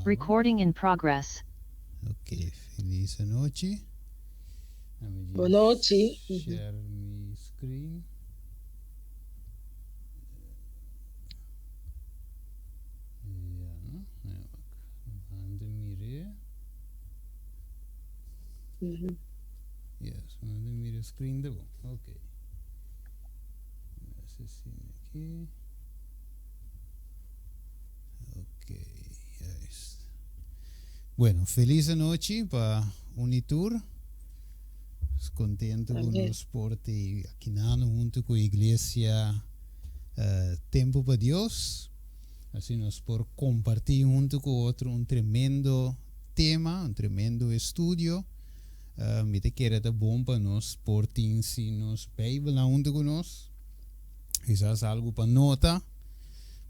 Recording in progress. Ok, felis anochi. Let me Bon just nochi. share mi screen. Ja, no? Nee, wak. Banda mire. Yes, banda mire screen de bon. Ok. Asesina aki. Ok, juist. Bueno, feliz anochi pa un y tur. Contento cu nos por te akinano hunto cu Iglesia Tempo pa Dios. Así nos por comparti hunto cu otro un tremendo tema, un tremendo estudio. Mi ta kere ta bon pa nos por tin si nos Bijbelnan hunto cu nos. Kisas algu pa nota.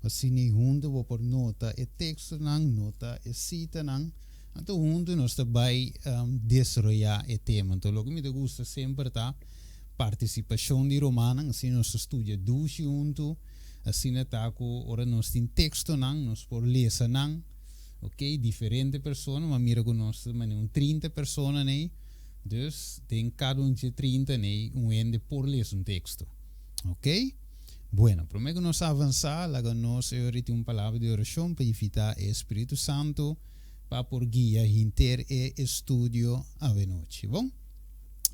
Asina i huntu bo por nota e tekstonan, nota e sitanan. Anto huntu nos ta bai desaroyá e tema. Anto loke mi ta gusta semper ta partisipashon di rumannan. Asina nos ta studia dushi huntu. Asina ta ku ora nos tin tekstonan nos por lesa nan. Ok, diferente persona, mi a mira ku nos ta manera un trinta persona nei. Dus den kada un dje trinta nei un hende por lesa un teksto. Ok? Bueno, promé ku nos avansá, laga nos e ora tin un palabra di orashon pa invitá e Spiritu Santu pa por guia henter e estudio awenochi. Bon?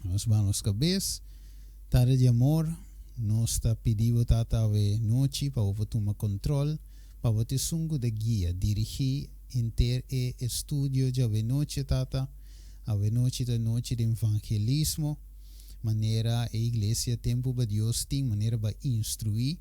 Nos baha nos kabes. Tata di amor, nos ta pidi bo Tata awe nochi pa bo por tuma kontrol, pa bo ta esun ku ta guia, dirigí henter e estudio djawe nochi, Tata. Awe nochi ta nochi di evangelismo. Manera e iglesia tempu pa Dios tin manera pa instruí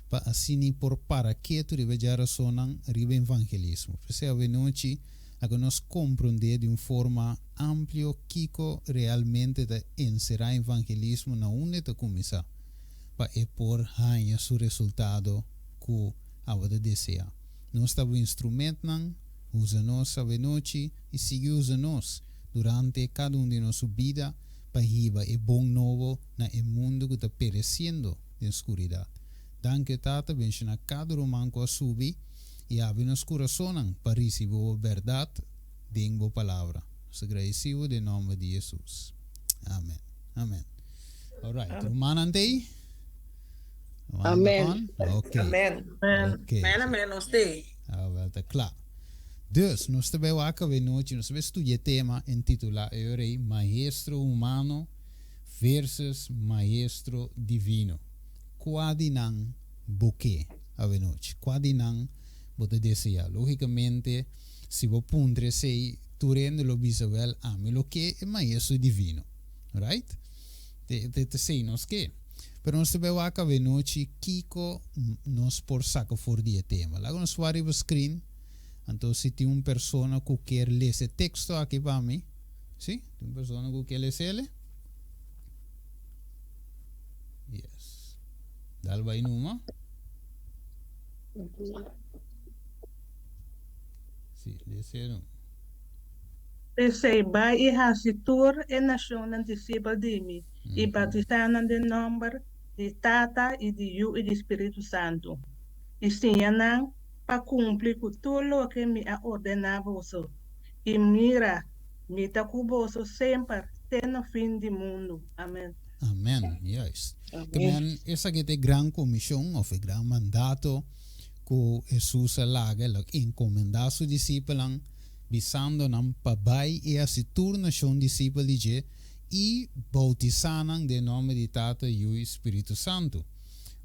pa asina i por para ketu riba djarasonnan riba evangelismo. P'esei awenochi laga nos komprondé di un forma amplio kiko realmente ta enserá evangelismo na unda e ta kuminsá pa e por haña su resultado ku abo ta deseá. Nos ta bo instrumentnan, usa nos awenochi i sigui usa nos durante kada un di nos su bida pa hiba e bon nobo na e mundu ku ta peresiendo den skuridat. Danki, Tata, benshoná kada ruman ku a subi i habri nos kurasonnan pa risibí bo bèrdat den bo Palabra. Nos ta gradisí bo den nòmber di Hesus. Amen. Amen. Alright, rumannan ta ei? Rumannan ta Amen. on? Ok. Amen. Ok. Amen, amen, nos ta ei. Awel ta kla. Dus, nos ta bai wak awe nochi, nos ta bai studia e tema intitulá e ora ei Maestro Humano versus Maestro Divino. Kua di nan bo ke awe nochi? Kua di nan bo ta deseá? Lógikamente, si bo puntra esei, tur hende lo bisa, Wèl, ami lo ke e Maestro Divino. Right? Te, te, te esei nos ke. Pero nos ta bai wak awe nochi kiko nos por saka for di e tema. Laga nos wak riba screen. Anto si tin un persona ku kier lesa e teksto aki pa mi, si, tin un persona ku kier les'ele? Yes. Dal bai numa. Si, les'e numa. P'esei, bai i hasi tur e nashonnan disipel di mi, i batisá nan den nòmber di Tata i di Yu i di Spiritu Santu, i siña nan pa kumpli ku tur loke mi a ordená boso. I mira, mi ta ku boso semper te na fin di mundu. Amèn. Amèn. Juist. Ke men esaki ta e gran komishon òf e gran mandato ku Hesus a laga, el a enkomendá su disipelnan. Bisando nan pa bai i hasi tur nashon disipel di dje i boutisá nan den nòmber di Tata, Yu i Spiritu Santu.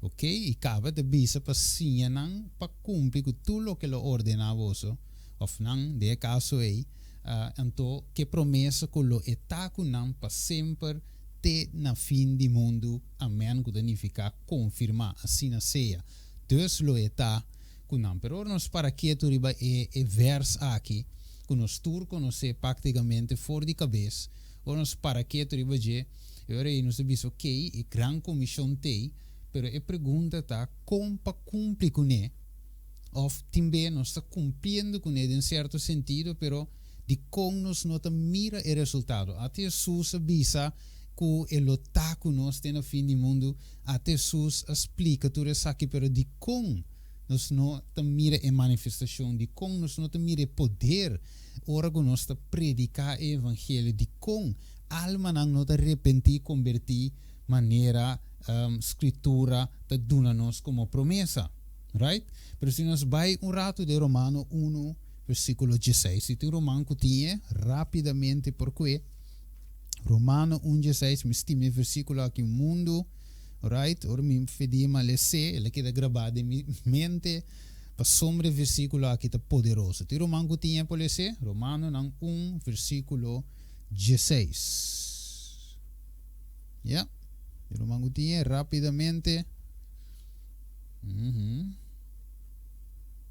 Ok, i kaba ta bisa pa siña nan pa kumpli ku tur loke lo ordená boso, òf nan, den e kaso ei, anto ke promesa ku lo e ta ku nan pa semper te na fin di mundu. Amèn, ku ta nifiká konfirmá, asina sea. Dus lo e ta ku nan. Pero ora nos para ketu riba e e vers aki, ku nos tur konosé praktikamente for di kabes, ora nos para ketu riba dje, e ora ei nos ta bisa, okey, e gran komishon t'ei, pero e pregunta ta kon pa kumpli kuné, òf tin be nos ta kumpliendo kuné den sierto sentido, pero dikon nos no ta mira e resultado? Ata Hesus a bisa ku e lo ta ku nos te na fin di mundu, ata Hesus a splika tur esaki, pero dikon? nos no ta mira e manifestashon? Dikon nos no ta mira e poder ora ku nos ta prediká e evangelio? Dikon almanan no ta repentí i kombertí manera Skritura ta duna nos komo promesa? Right? Pero si nos bai un ratu den Romano unu versíkulo dieseis, si tin ruman ku tin e, rápidamente por kue. Romano un dieseis, mi stima e versíkulo aki mundu. Right? Ora mi fedí ma les'é, el a keda grabá den mi mente pasobra e versíkulo aki ta poderoso. Tin ruman ku tin e por les'é? Romanonan un versíkulo dieseis. Ya. Tin ruman ku tin e rápidamente. Uhum.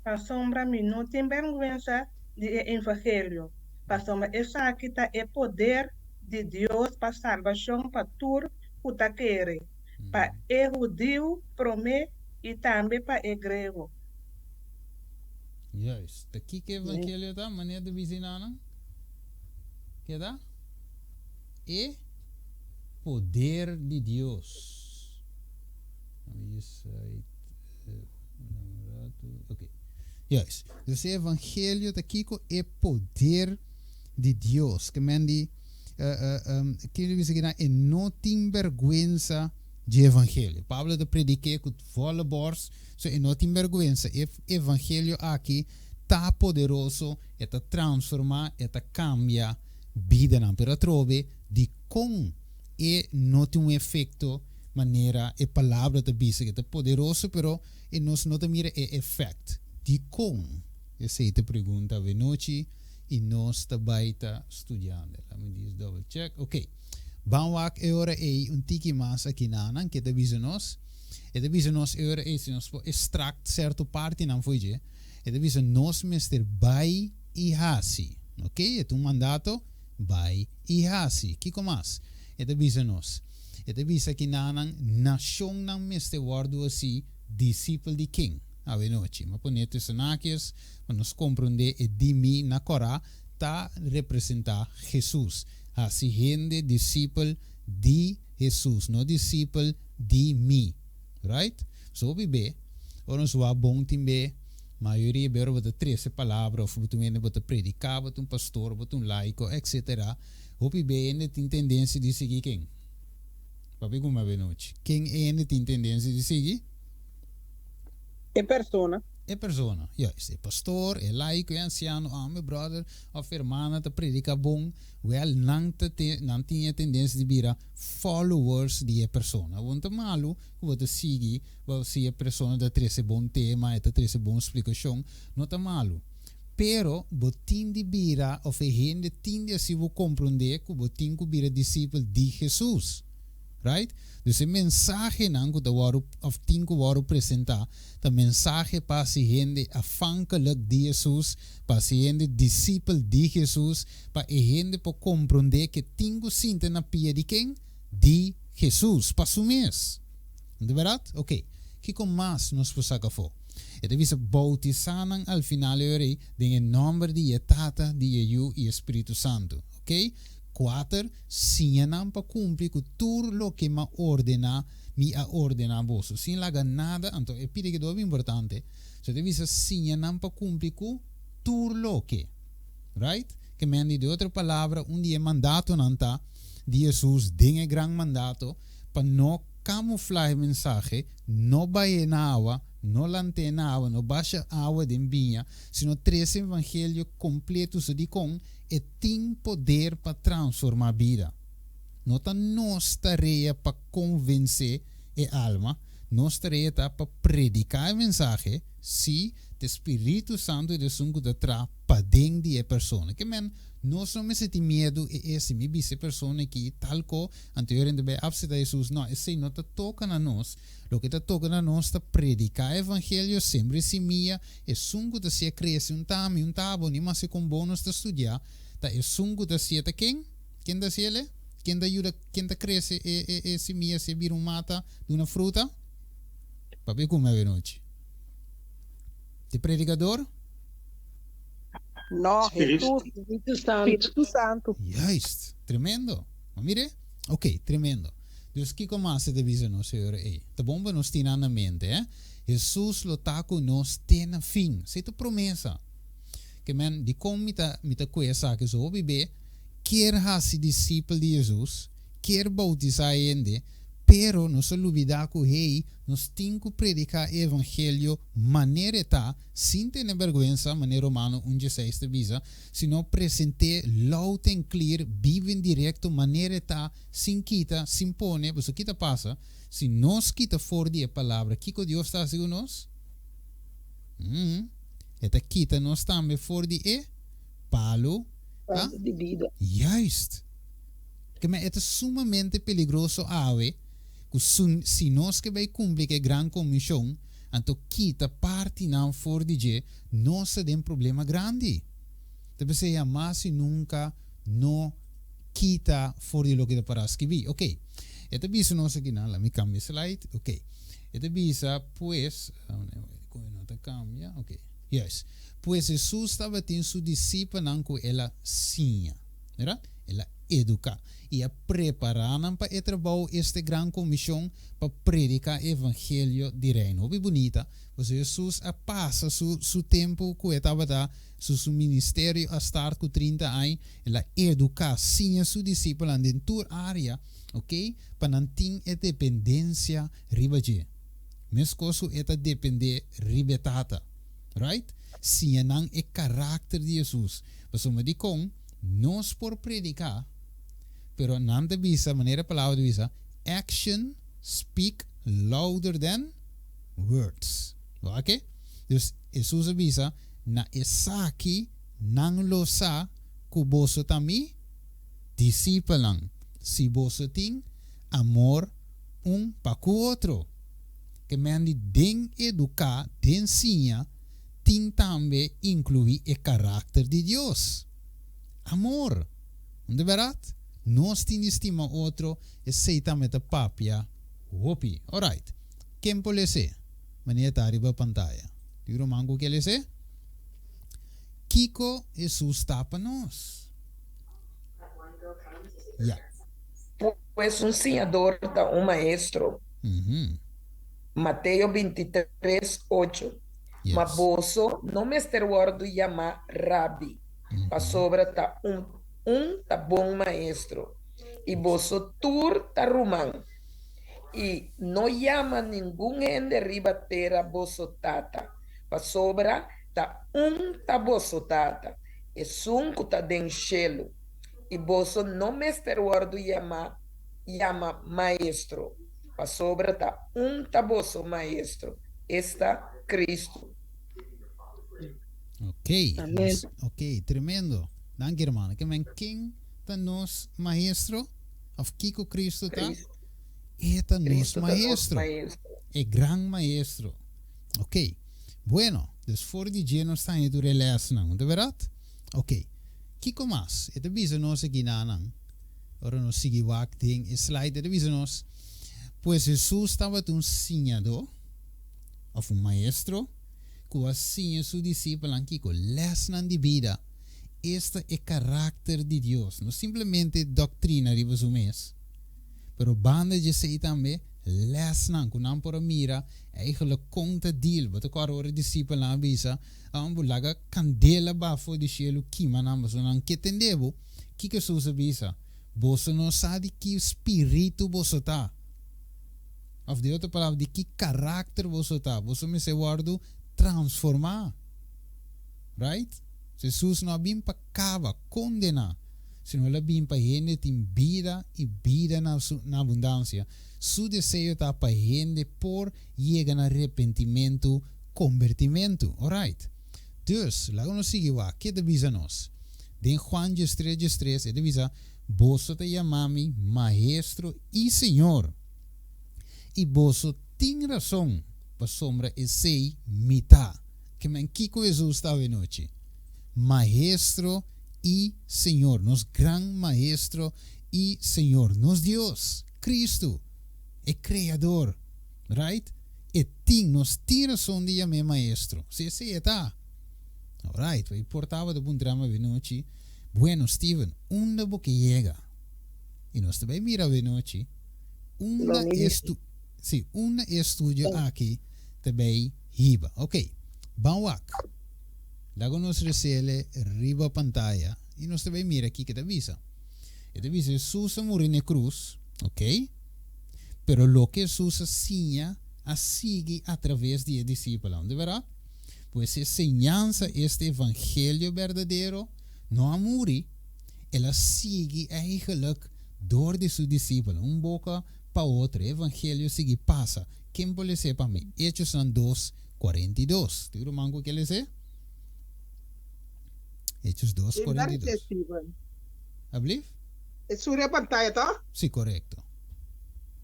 Pasobra mi no tin bèrgwensa di e evangelio, pasobra esaki ta e poder di Dios pa salbashon pa tur ku ta kere, pa e hudiu promé i tambe pa e grego. Juist. Ta kiko e evangelio ta, manera di bisina nan? Ke ta? E poder di Dios. Ok. Juist. Dus e evangelio ta kiko? E poder di Dios. Ke men di, Kiko bisa kinan? E no tin bergwensa dje evangelio. Pablo ta predik'é ku volle bors, so e no tin bergwensa. E evangelio aki ta poderoso, e ta transformá, e ta kambia bidanan. Pero atrobe, dikon e no tin un efekto manera e palabra ta bisa ku e ta poderoso, pero e nos no ta mira e efèkt? Dikon? Esei ta pregunta avenochi i nos ta bai ta studiando. Laat me just double check. Ok. Ban wak e ora ei un tiki mas aki nanan ke ta bisa nos. E ta bisa nos e ora ei si nos por extract serto partinan fo'i dje. E ta bisa nos mester bai i hasi. Ok, e ta un mandato, bai i hasi. Kiko mas e ta bisa nos? E ta bisa aki nanan nashonnan mester wòrdu hasi disipel di ken? Awe nochi, m'a pone tussen-haakjes pa nos komprondé e di mi na kòrá ta representá Hesus. Hasi hende disipel di Hesus, no disipel di mi. Right? So hopi be, ora nos wak bon tin be, mayoria be ora bo ta trese palabra òf bo ta un hende bo ta prediká, bo ta un pastor, bo ta un laiko, etsetera, hopi be hende tin tendensia di sigui ken? Papia ku mi awe nochi. Ken e hende tin tendensia di sigui? E persona. E persona, juist. E pastor, e laico, e anciano, ah, mi brother of hermana ta predica bon, wel, nan ta te, nan tin e tendencia di bira followers di e persona. Bo no ta malu cu bo ta sigui, bo si e persona ta trece bon tema, e ta trece bon splicacion, no ta malu. Pero bo tin di bira, of e hende tin di haci bo compronde cu bo tin cu bira discipel di Jesus. Right? Dus e mensahenan ku ta wòrdu òf tin ku wòrdu presentá ta mensahe pa hasi hende afánkalik di Hesus, pa hasi hende disipel di Hesus, pa e hende por komprondé ke tin ku sinta na pia di ken? Di Hesus, pa su mes. No ta bèrdat? Oké, kiko mas nos por saka afó? E ta bisa, Boutisá nan al final e ora ei den e nòmber di e Tata, di e Yu i e Spiritu Santu. Oké? Kuater, Siña nan pa kumpli ku tur loke m'a ordená, mi a ordená boso, sin laga nada. Anto e pidi ke dobi importante. So e ta bisa siña nan pa kumpli ku tur loke. Right? Ke men di, di otro palabra, un di e mandatonan ta di Hesus den e gran mandato pa no kamuflá e mensahe, no bah'é na awa, no lant'é na awa, no basha awa den biña, sino trese evangelio kompleto. So dikon? E tin poder pa transformá bida. No ta nos tarea pa konvensé e alma, nos tarea ta pa prediká e mensahe, sí, ta e Spiritu Santu ta esun ku ta traha paden di e persona. Ke men, nos no mester tin miedu, e e si mi bisa e persona aki tal ko, anto e hende bai apseptá Hesus. No, esei no ta toka na nos. Loke ta toka na nos ta prediká e evangelio, sembra e simia, Esun ku ta sia krese un tami, un tabo, ni maske kon bon nos ta studiá, ta esun ku ta sia ta ken? Ken ta hasiel e? Ken ta yuda, ken ta krese e e e simia si e bira un mata, duna fruta? Papia ku mi avenochi. Di predikador? No, Hesus. Spiritu Santu. Spiritu Santu. Juist! Tremendo! Bo mira? Ok, tremendo. Dus kiko mas e ta bisa nos e ora ei? Ta bon pa nos tin nan na mente, eh? Hesus lo ta ku nos te na fin. Esei ta promesa. Ke men, dikon mi ta mi ta kue esaki? So hopi be kier hasi disipel di Hesus, kier boutisá hende, pero nos a lubidá ku hey, nos tin ku prediká e evangelio manera e ta, sin tene bèrgwensa, manera Romano un dieseis ta bisa, sino present'é loud and clear, biba en direkto manera e ta, sin kita, sin pone, pasobra ki ta pasa? Si nos kita for di e palabra, kiko Dios ta hasi ku nos? Mm, e ta kita nos tambe for di e palu, ah? Palu di bida. Juist! Keme e ta sumamente peligroso awe ku su, si nos ke bai kumpli ku e Gran Komishon, anto kita partinan for di dje, nos ta den problema grandi. Ta p'esei hamas i nunka no kita for di loke ta pará skibí. Oké, e ta bisa nos aki nan, laat mi kambia slide. Oké, e ta bisa pues, kon e no ta kambia? Oké, juist. Pues Hesus tabatin su disipelnan ku el a siña, mira, el a eduká i a prepará nan pa e trabou, este gran komishon pa prediká e evangelio di Reino. Hopi bunita, pasobra Hesus a pasa su su tempu ku e tabata Su su ministerio a start ku 30 añ, el a eduká, siña su disipelnan den tur área, ok, pa nan tin e dependensia riba dje. Meskos ku e ta dependé riba e Tata. Right? Siña nan e karakter di Hesus. Pasobra dikon nos por prediká, pero nan ta bisa, manera e palabra ta bisa, action speak louder than words. Wak? Dus Hesus a bisa, Na esaki nan lo sa ku boso ta mi disipelnan, si boso tin amor un pa ku otro. Ke men di den eduká, den siña, tin tambe inkluí e karakter di Dios. Amor. No ta bèrdat? Nos tin di stima otro, esei tambe ta papia hopi. Orait. Ken por les'é? Manera ta riba pantaya. Di ruman ku ke les'é? Kiko Hesus ta pa nos? Ya. Pues un siñador ta un maestro. Mateo 23, 8. Ma boso no mester wòrdu yamá Rabi, pasobra ta un un ta bon maestro, i boso tur ta ruman. I no yama ningun hende riba tera boso tata, pasobra ta un ta boso Tata, esun ku ta den shelu. I boso no mester wòrdu yamá yama maestro, pasobra ta un ta boso Maestro, esta, Kristu. Ok, ok, tremendo. Danki hermano. Ke men ken ta nos Maestro? Of kiko Cristo ta? E ta nos Maestro. E gran Maestro. Ok. Bueno, dus for di dje nos ta haña tur e lèsnan, no ta bèrdat? Ok. Kiko mas? E ta bisa nos aki nanan, ora nos sigui wak den e slide, e ta bisa nos, Pues Hesus tabata un siñadó, òf un maestro, ku a siña su disipelnan kiko? Lèsnan di bida. Esta e karakter di Dios, no simplemente doktrina riba su mes, pero banda dje esei tambe lèsnan ku nan por a mira eigenlijk kon ta deal. Bo ta kòrda ora e disipelnan a bisa, Aun bo laga kandela baha for di shelu kima nan, pasobra nan ke tende bo. Kiko Hesus a bisa? Boso no sa di ki spiritu boso ta. Òf di otro palabra, di ki karakter boso ta. Boso mester wòrdu transformá. Right? Jesus no a bin pa kaba, kondená, sino el a bin pa hende tin bida i bida na su na abundansia. Su deseo ta pa hende por yega na repentimentu, kombertimentu. Alright. Dus, laga nos sigui wak ke ta bisa nos. Den Juan 13 13 e ta bisa, Boso ta yama mi Maestro i Señor, i boso tin rason, pasobra esei mi ta. Ke men kiko Hesus ta awenochi? Maestro i Señor, nos gran Maestro i Señor, nos Dios, Cristo, e Creador, right? E tin, nos tin rason di yam'é Maestro. Si esei e ta. Alright, e por tabata puntra mi awenochi, Bueno, Steven, unda bo ke yega? I nos ta bai mira awenochi, unda e stu, si, unda e estudio aki. ta bay hiba. Ok, ban wak. Laga nos resele riba pantaya y nos ta bay mira kiko e ta bisa. E ta bisa Jesus a muri na e cruz, ok, pero loke Jesus a siña a sigui a traves di e disipelnan. De berdad? Pues e señansa, este evangelio berdadero, no a muri, el a sigui eigenlijk door di su disipelnan, un boca pa otro, e evangelio sigui pasa. Ken por les'é pa mi? Hechosnan dos, 42. Tin ruman ku ke les'é? Hechos dos, 42. Ablief? E suri e pantaya, to? Sí, korekto.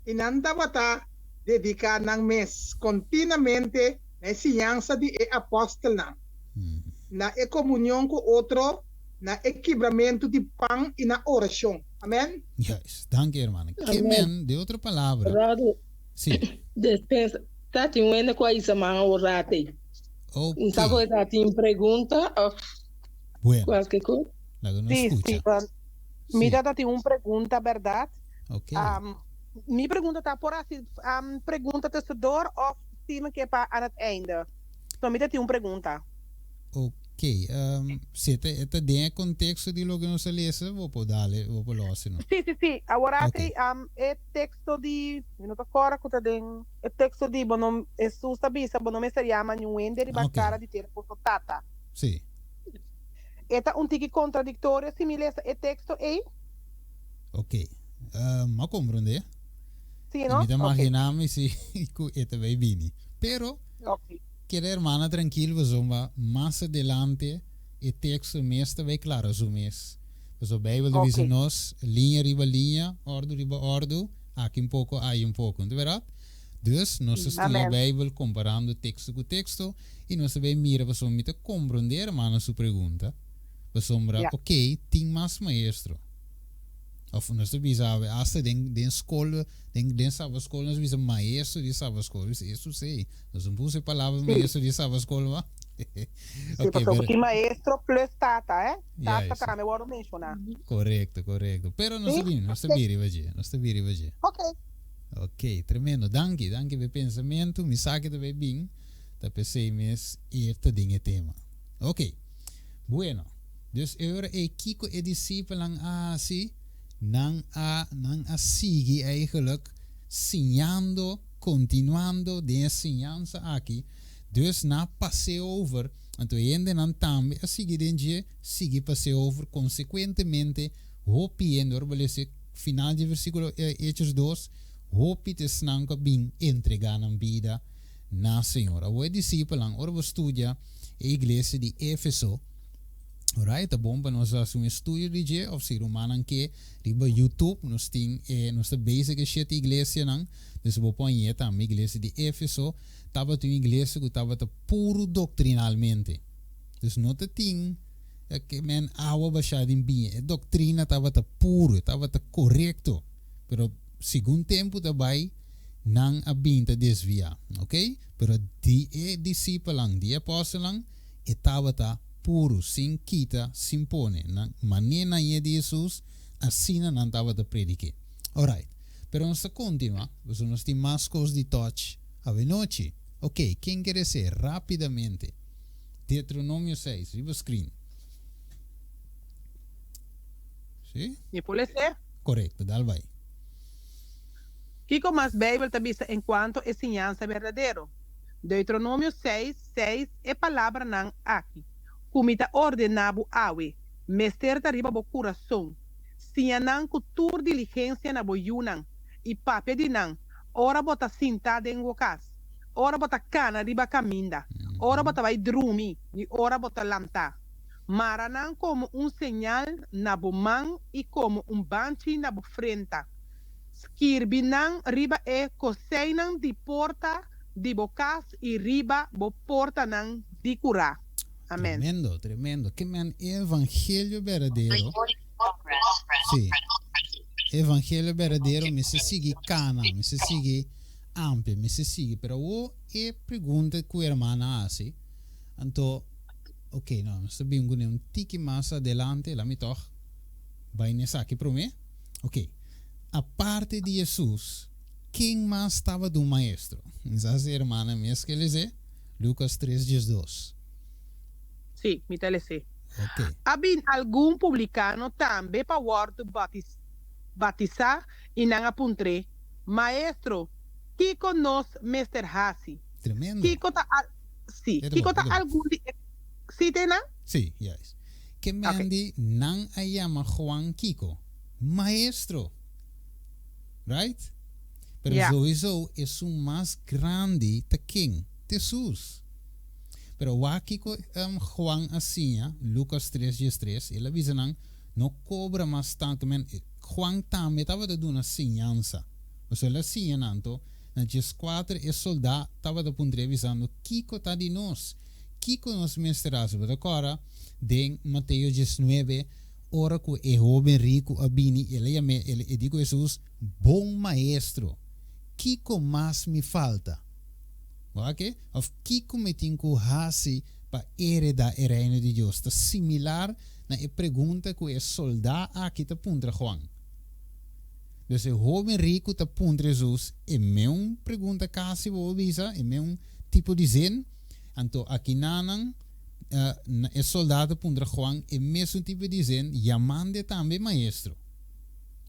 I nan tabata dediká nan mes kontinuamente na e siñansa di e apòstelnan, na e komunion ku otro, na e kibramentu di pan i na orashon. Amèn. Juist. Danki, hermana. Ke men, den otro palabra. Radu, Sí. Despensa, ta tin un hende ku a hisa man un rato ei. Ok. N sa ku e ta tin pregunta òf Bueno. kualke kos. Laga nos Sí, skucha. Steven. Mi Sí. ta tin un pregunta, bèrdat? Ok. Mi pregunta ta por hasi pregunta tussendoor of Steven ke pa aan het einde? So mi ta tin un pregunta. Ok, si e ta den e contexto di loke nos a lesa, bo por dale, bo por losi no. Si, si, si. Awor Ok. aki e texto di, mi no ta kòrda ku ta den e texto di bo no, Hesus ta bisa bo no mester yama niun hende riba Ok. kara di tera boso tata. Si. E ta un tiki contradictorio si mi lesa e texto ei? Ok. M'a comprende. Sí, I no? mi ta Ok. imaginá mi si ku e ta bai bini. Pero, Ok. keda hermana trankil pasobra mas adelante e teksto mes ta bai klara su mes. Pasobra Beibel ta bisa Ok. nos liña riba liña, òrdu riba òrdu, aki un poko, ayi un poko. No ta bèrdat? Dus, nos ta studia Amen. Beibel komparando teksto ku teksto i nos ta bai mira pasobra mi ta komprondé hermana su pregunta. Pasobra, Ya. ok, tin mas maestro. Of nos ta bisa awe hasta den den skol den den sabaskol nos bisa maestro di sabaskol. Bisa eso sí. Nos no puso e palabra Sí. maestro di sabaskol ma. Sí, Ok, pasobra pero tin maestro plus tata, eh. Tata Juist. tambe wòrdu menshoná. Korekto, korekto. Pero nos Sí? ta bini, nos ta Ok. biri riba dje, nos ta biri riba dje. Ok. Ok, tremendo. Danki, danki pa e pensamentu. Mi sa ke ta bai bin, ta p'esei mes e ta den e tema. Ok. Bueno. Dus e ora ei kiko e disipelnan a hasi? Nan a nan a sigui eigenlijk siñando, kontinuando den e siñansa aki. Dus nan a pas'é over, anto e hendenan tambe a sigui den dje, sigui pas'é over, konsekuentemente hopi hende, ora bo lesa e final dje versíkulo Hechos dos, hopi ta esnan ku a bin entregá nan bida na Señor. Awor e disipelnan, ora bo studia e iglesia di Éfeso, Alright, ta bon pa nos hasi un estudio di dje of si rumannan ke riba YouTube nos tin e nos ta bezig e shete iglesianan, dus bo por hañ'é tambe iglesia di Efeso tabata un iglesia ku tabata puru doktrinalmente. Dus no ta tin ke men awa bashá den biña, e doktrina tabata puru, e tabata korekto, pero segun tempu ta bai nan a bin ta desviá, ok? Pero di e disipelnan, di e apòstelnan e tabata puru, sin kita, sin pone. Nan manera nan ye di Hesus, asina nan tabata predik'é. Alright, pero nos ta kontinuá, pasobra nos tin mas kos di tòch awenochi. Ok, ken ke res'é? Rápidamente. Deuteronomio seis, riba screen. Sí? Mi por les'é? Korekto, dal bai. Kiko mas Beibel ta bisa enkuanto e siñansa berdadero? Deuteronomio seis, seis, E palabranan aki, ku mi ta ordená bo awe, mester ta riba bo kurason. Siña nan ku tur diligensia na bo yunan, i papia di nan ora bo ta sintá den bo kas, ora bo ta kana riba kaminda, ora bo ta bai drumi i ora bo ta lantá. Mara nan komo un señal na bo man i komo un banchi na bo frenta. Skirbi nan riba e koseinan di porta di bo kas i riba bo portanan di kurá. Amen. Tremendo, tremendo. Ke men e evangelio berdadero. Sí. E evangelio berdadero mester sigui kana, mester sigui amplia, mester sigui. Pero awor e pregunta ku e hermana a hasi, anto, ok, no, nos ta bin kuné un tiki mas adelante, laat mi tòg bai na esaki promé. Ok, aparte di Hesus. Ken mas tabata un maestro? Mi sa si hermana mes ke les'é, Lucas 3, 12. Sí, mi ta les'é. Ok. A bin algun publikano tambe pa wòrdu batisá i nan a puntr'é, Maestro, kiko nos mester hasi? Tremendo. Kiko ta al, sí, kiko ta algun di e, sí te nan? Sí, juist. Ke men di nan a yama Juan kiko? Maestro. Right? Pero souiso esun mas grandi ta ken? Tesus. Pero wak kiko Juan a siña, Lucas 3, 13, el a bisa nan, No kobra mas tantu. Men, Juan tambe tabata duna siñansa. Pasobra el a siña nan anto, na 14 e soldá tabata puntr'é bisando, Kiko ta di nos? Kiko nos mester hasi? Bo ta kòrda den Mateo 19, Ora ku e hóben riku a bini, el a yam'é, el e di ku Hesus, Bon Maestro, kiko mas mi falta? Wak e? Òf kiko mi tin ku hasi pa heredá e Reino di Dios? Ta similar na e pregunta ku e soldá aki ta puntra Juan. Dus e hóben riku ta puntra Hesus e meun pregunta kasi bo a bisa, e meun tipo di zin. Anto akinanan E soldado a puntra Juan e mesun tipo di zin, yamand'e tambe maestro.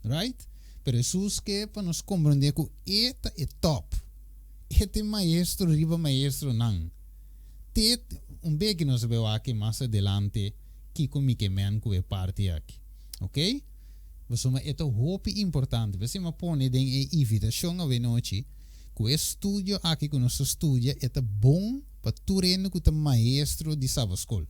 Right? Pero Hesus ke pa nos komprendé ku e ta e top. E ta e maestro riba maestronan. Te un beki nos a bai wak mas adelante kiko mi ke men ku e parti aki. Ok? Pasobra e ta hopi importante. P'esei mi a pone den e invitashon awenochi ku e studio aki ku nos ta studia e ta bon pa tur hende ku ta maestro di sabaskol,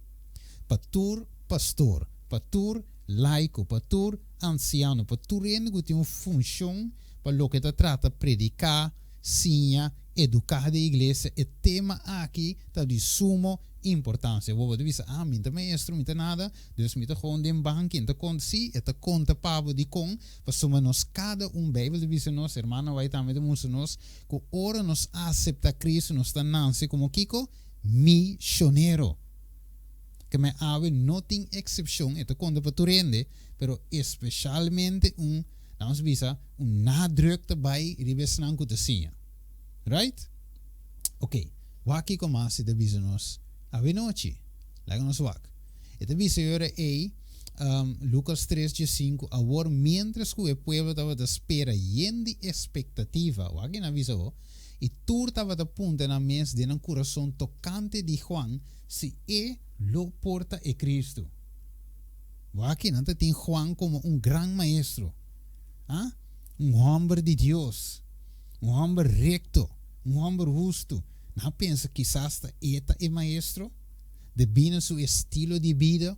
pa tur pastor, pa tur laiko, pa tur ansiano, pa tur hende ku tin un funshon pa loke ta trata prediká, siña, eduká den iglesia, e tema aki ta di sumo importansia. Bo bo ta bisa, ah, mi ta maestro, mi ta nada, dus mi ta gewoon den banki, N ta konta. Sí, e ta konta pa bo. Dikon? Pasobra nos kada un, Beibel ta bisa nos, hermana White tambe ta mustra nos, Ku ora nos aseptá Cristo nos ta nanse komo kiko? Mishonero. Ke men awe no tin eksepshon, e ta konta pa tur hende, pero espeshalmente un, lanos bisa, un nadruk ta bai riba esnan ku ta siña. Right? Oke, wak kiko mas e ta bisa nos awe nochi. Laga nos wak. E ta bisa e ora ei, Lucas 3, 15, Awor miéntras ku e pueblo tabata spera yen di espektativa, wak nan a bisa bo, i tur tabata puntra nan mes den nan kurason tokante di Juan si e lo por ta e Cristo. Wak nan ta tin Juan komo un gran maestro, ah, un hòmber di Dios, un hòmber rekto, un hòmber hustu. Nan a pensa kisas ta e ta e maestro. Debí na su estilo di bida,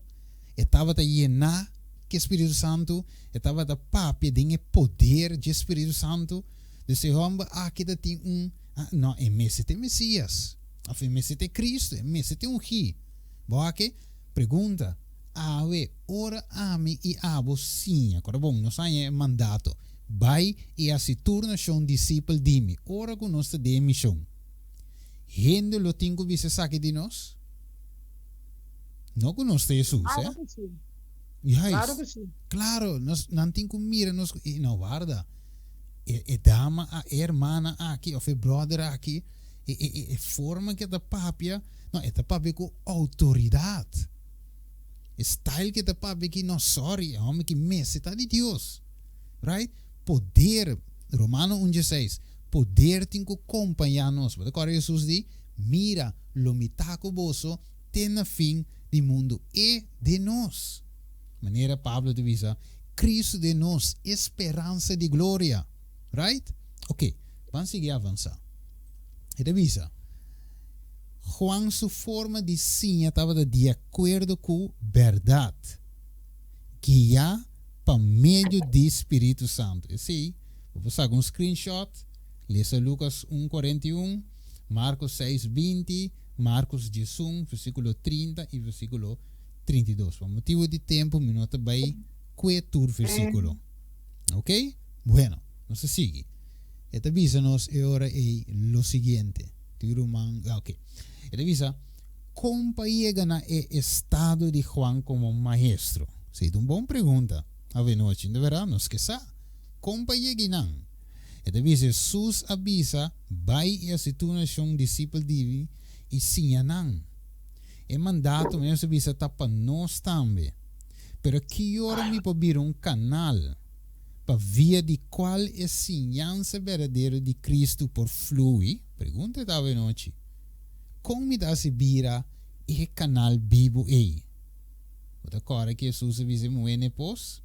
e tabata yená ku e spiritu santu, e tabata papia den e poder dje spiritu santu. Dus e hòmber aki ta tin un, No, e mester ta e Mesías, òf e mester ta e Cristo, e mester ta e Ungí. Bo aki? Pregunta, Awe, ora ami i abo siña, kòrda bon, nos haña e mandato, Bai i hasi tur nashon disipel di mi, ora ku nos ta den e mishon. Hende lo tin ku bisa esaki di nos? No ku nos ta Hesus, Claro eh? ku si. Juist. Claro ku si. Claro, nos, nan tin ku mira nos ku, e no warda, e, e dama a, e hermana aki of e brother aki, e, e, e, e forma ku e ta papia, no, e ta papia ku outoridat. E style ku e ta papia aki, no, sorry, e hòmber ki mester ta di Dios. Right? Poder, Romano un dieseis, Poder tin ku kompañá nos. Bo ta kòrda Hesus di, Mira, lo mi ta ku boso te na fin di mundu. E den nos. Manera Pablo ta bisa, Kristu den nos, e speransa di gloria. Right? Oke, ban sigui avansá. E ta bisa, Juan su forma di siña tabata di akuerdo ku bèrdat, guiá pa medio di spiritu santu. Esei Bo por saka un screenshot, lesa Lucas un 41, Marcos seis 20, Marcos 11, versiculo 30 y versiculo 32. Pa motibo di tempo mi no ta bay cue tur versiculo. Ok? Bueno, nos ta sigui. E ta bisa nos e ora ey lo siguiente. Tin ruman, ah, ok. E ta bisa, Con pa yega na e estado di Juan como maestro? Esey ta un bon pregunta. Avenochi, de verdad, nos ke sa. Kon pa yegi nan? E ta bisa, Hesus a bisa, Bai i hasi tur nashon disipel di mi i siña nan. E mandato, manera nos a bisa, ta pa nos tambe. Pero ki ora mi por bira un kanal pa via di kual e siñansa berdadero di Kristu por flui? Pregunta e ta awenochi. Kon mi ta hasi bira e kanal bibu ei? Bo ta kòrda ki Hesus a bisa e muhé na e pos?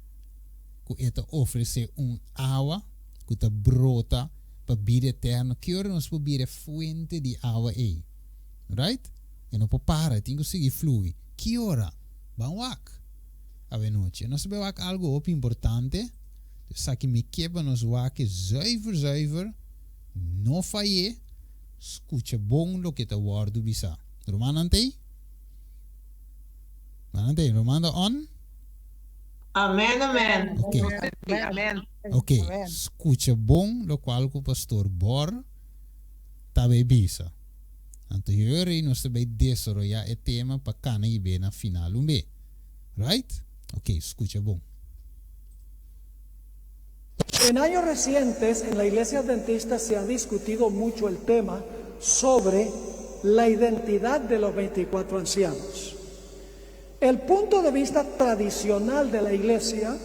Ku e ta ofresé un awa ku ta brota pa bida eterno. Ki ora nos por bira e fuente di awa ei? Right? E no por para, e tin ku sigui flui. Ki ora? Ban wak awenochi. Nos ta bai wak algu hopi importante. Esaki mi ke pa nos wak e zuiver zuiver, no fay'é, skucha bon loke ta wòrdu bisá. Rumannan ta ei? Rumannan ta ei? Ruman ta on? Amen amen. Ok. Amen. Ok, skucha bon lokual ku pastor Bor ta bai bisa. Anto heur ei nos ta bai desaroyá e tema pa kana yib'é na final un be. Right? Ok, skucha bon. En años recientes en la Iglesia Adventista se ha discutido mucho el tema sobre la identidad de los 24 ancianos. El punto de vista tradicional de la Iglesia,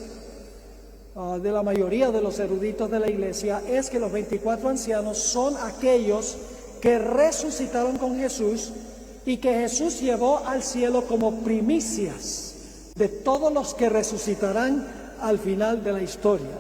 ah, de la mayoría de los eruditos de la Iglesia, es que los 24 ancianos son aquellos que resucitaron con Jesús y que Jesús llevó al cielo como primicias de todos los que resucitarán al final de la historia.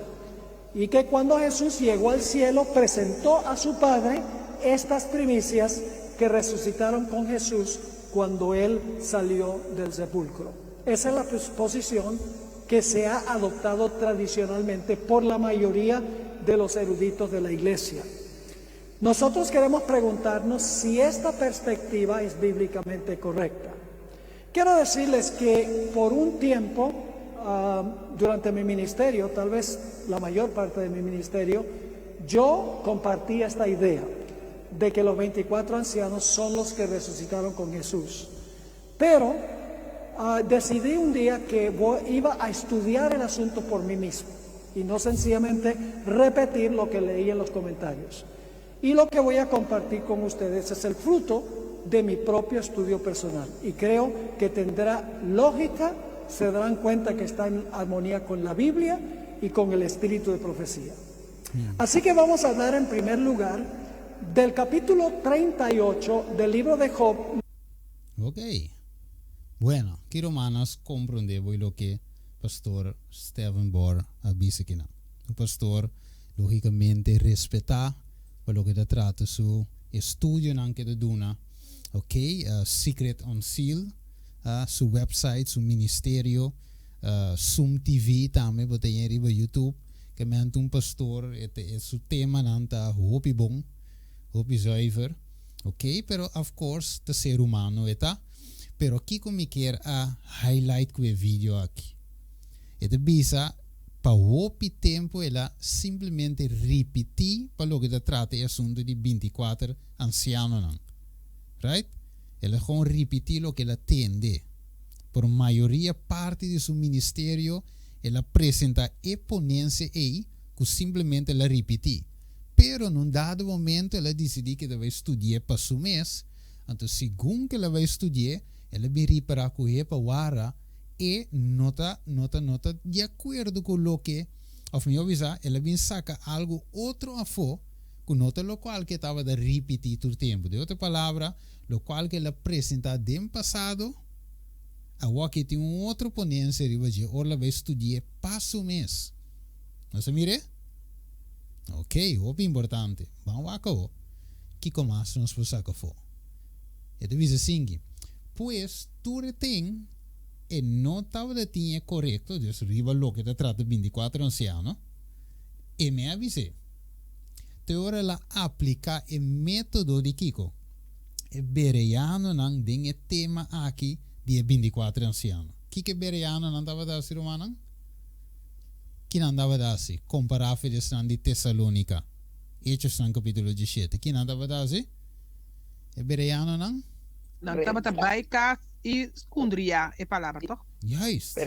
Y que cuando Jesús llegó al cielo presentó a su Padre estas primicias que resucitaron con Jesús cuando Él salió del sepulcro. Esa es la posición que se ha adoptado tradicionalmente por la mayoría de los eruditos de la iglesia. Nosotros queremos preguntarnos si esta perspectiva es bíblicamente correcta. Quiero decirles que por un tiempo, ah, durante mi ministerio, tal vez la mayor parte de mi ministerio, yo compartí esta idea de que los 24 ancianos son los que resucitaron con Jesús. Pero ah, decidí un día que iba a estudiar el asunto por mí mismo y no sencillamente repetir lo que leí en los comentarios. Y lo que voy a compartir con ustedes es el fruto de mi propio estudio personal. Y creo que tendrá lógica, se darán cuenta que está en armonía con la Biblia y con el espíritu de profecía. Así que vamos a hablar en primer lugar del capítulo 38 del libro de Job. Ok. Bueno, ki rumannan komprondé bo i loke Pastor Stephen Bohr a bisa kinan. Un pastor lógicamente respetá pa loke ta trata su estudionan ke ta duna, ok, Secret Unsealed, su website, su ministerio, Sum TV tambe bo ta yen riba YouTube, ke mente un pastor e ta e su temanan ta hopi bon, hopi zuiver, ok, pero of course ta ser humano e ta, pero kiko mi kier a highlight ku e video aki? E ta bisa pa hopi tempu el a simplemente ripití pa loke ta trata e asuntu di bintikuater ansianonan. Right? El a gewoon ripití loke el a tende. Por mayoria parti di su ministerio el a presentá e ponensia ei ku simplemente el a ripití. Pero na un dado momento el a disidí ku e ta bai studi'é pa su mes, anto segun ku el a bai studi'é el a bin ripará ku hepa wara e no ta no ta no ta di akuerdo ku loke òf mihó bisa el a bin saka algu otro afó ku no ta lokual ku e tabata ripití tur tempu. Den otro palabra, lokual ku el a presentá den pasado, awor-aki tin un otro ponensia riba dje ora el a bai studi'é pa su mes. Nos a mir'é? Oke, hopi importante. Ban wak awor kiko mas nos por saka afó. E ta bisa asinki, Pues tur e ten e no tabata tin e korekto, dus riba loke ta trata bintikuater ansiano, e me a bis'é. Te ora el a apliká e método di kiko? E bereanonan den e tema aki di e bintikuater ansiano. Kiko e bereanonan tabata hasi, rumannan? Ki nan tabata hasi? Kompará fe di esnan di Tesalónika, Hechosnan kapítulo diesshete. Ki nan tabata hasi? E bereanonan? Nan tabata bai kas i skundriá e palabra, tòg? Juist.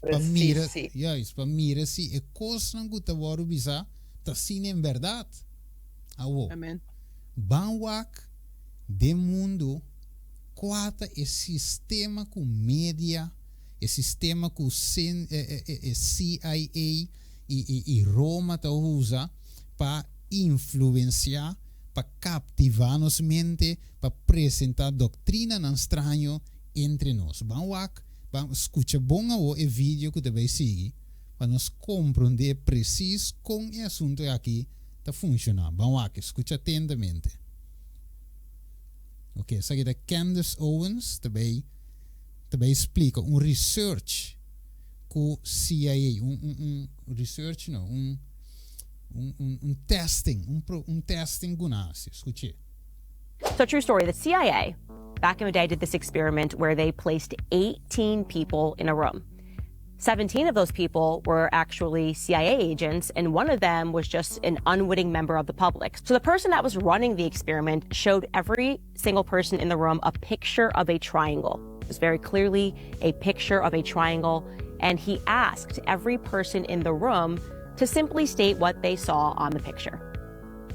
Pa mira, juist, pa mira si e kosnan ku ta wòrdu bisá. Ta asina en bèrdat. Awo, Amen. ban wak den mundu kua ta e sistema ku media, e sistema ku e CIA i i Roma ta usa pa influensiá, pa kaptivá nos mente, pa presentá doktrinanan straño entre nos. Ban wak, ban skucha bon awo e video ku ta bai sigui pa nos komprondé presis kon e asuntu aki ta funshoná. Ban wak, skucha atentamente. Ok, esaki ta Candace Owens ta bai ta bai splika un research ku CIA, un un un research no, un un un un testing, un pro un testing ku nan hasi. Skuch'é. So true story, the CIA back in the day did this experiment where they placed 18 people in a room. 17 of those people were actually CIA agents, and one of them was just an unwitting member of the public. So the person that was running the experiment showed every single person in the room a picture of a triangle. It was very clearly a picture of a triangle, and he asked every person in the room to simply state what they saw on the picture.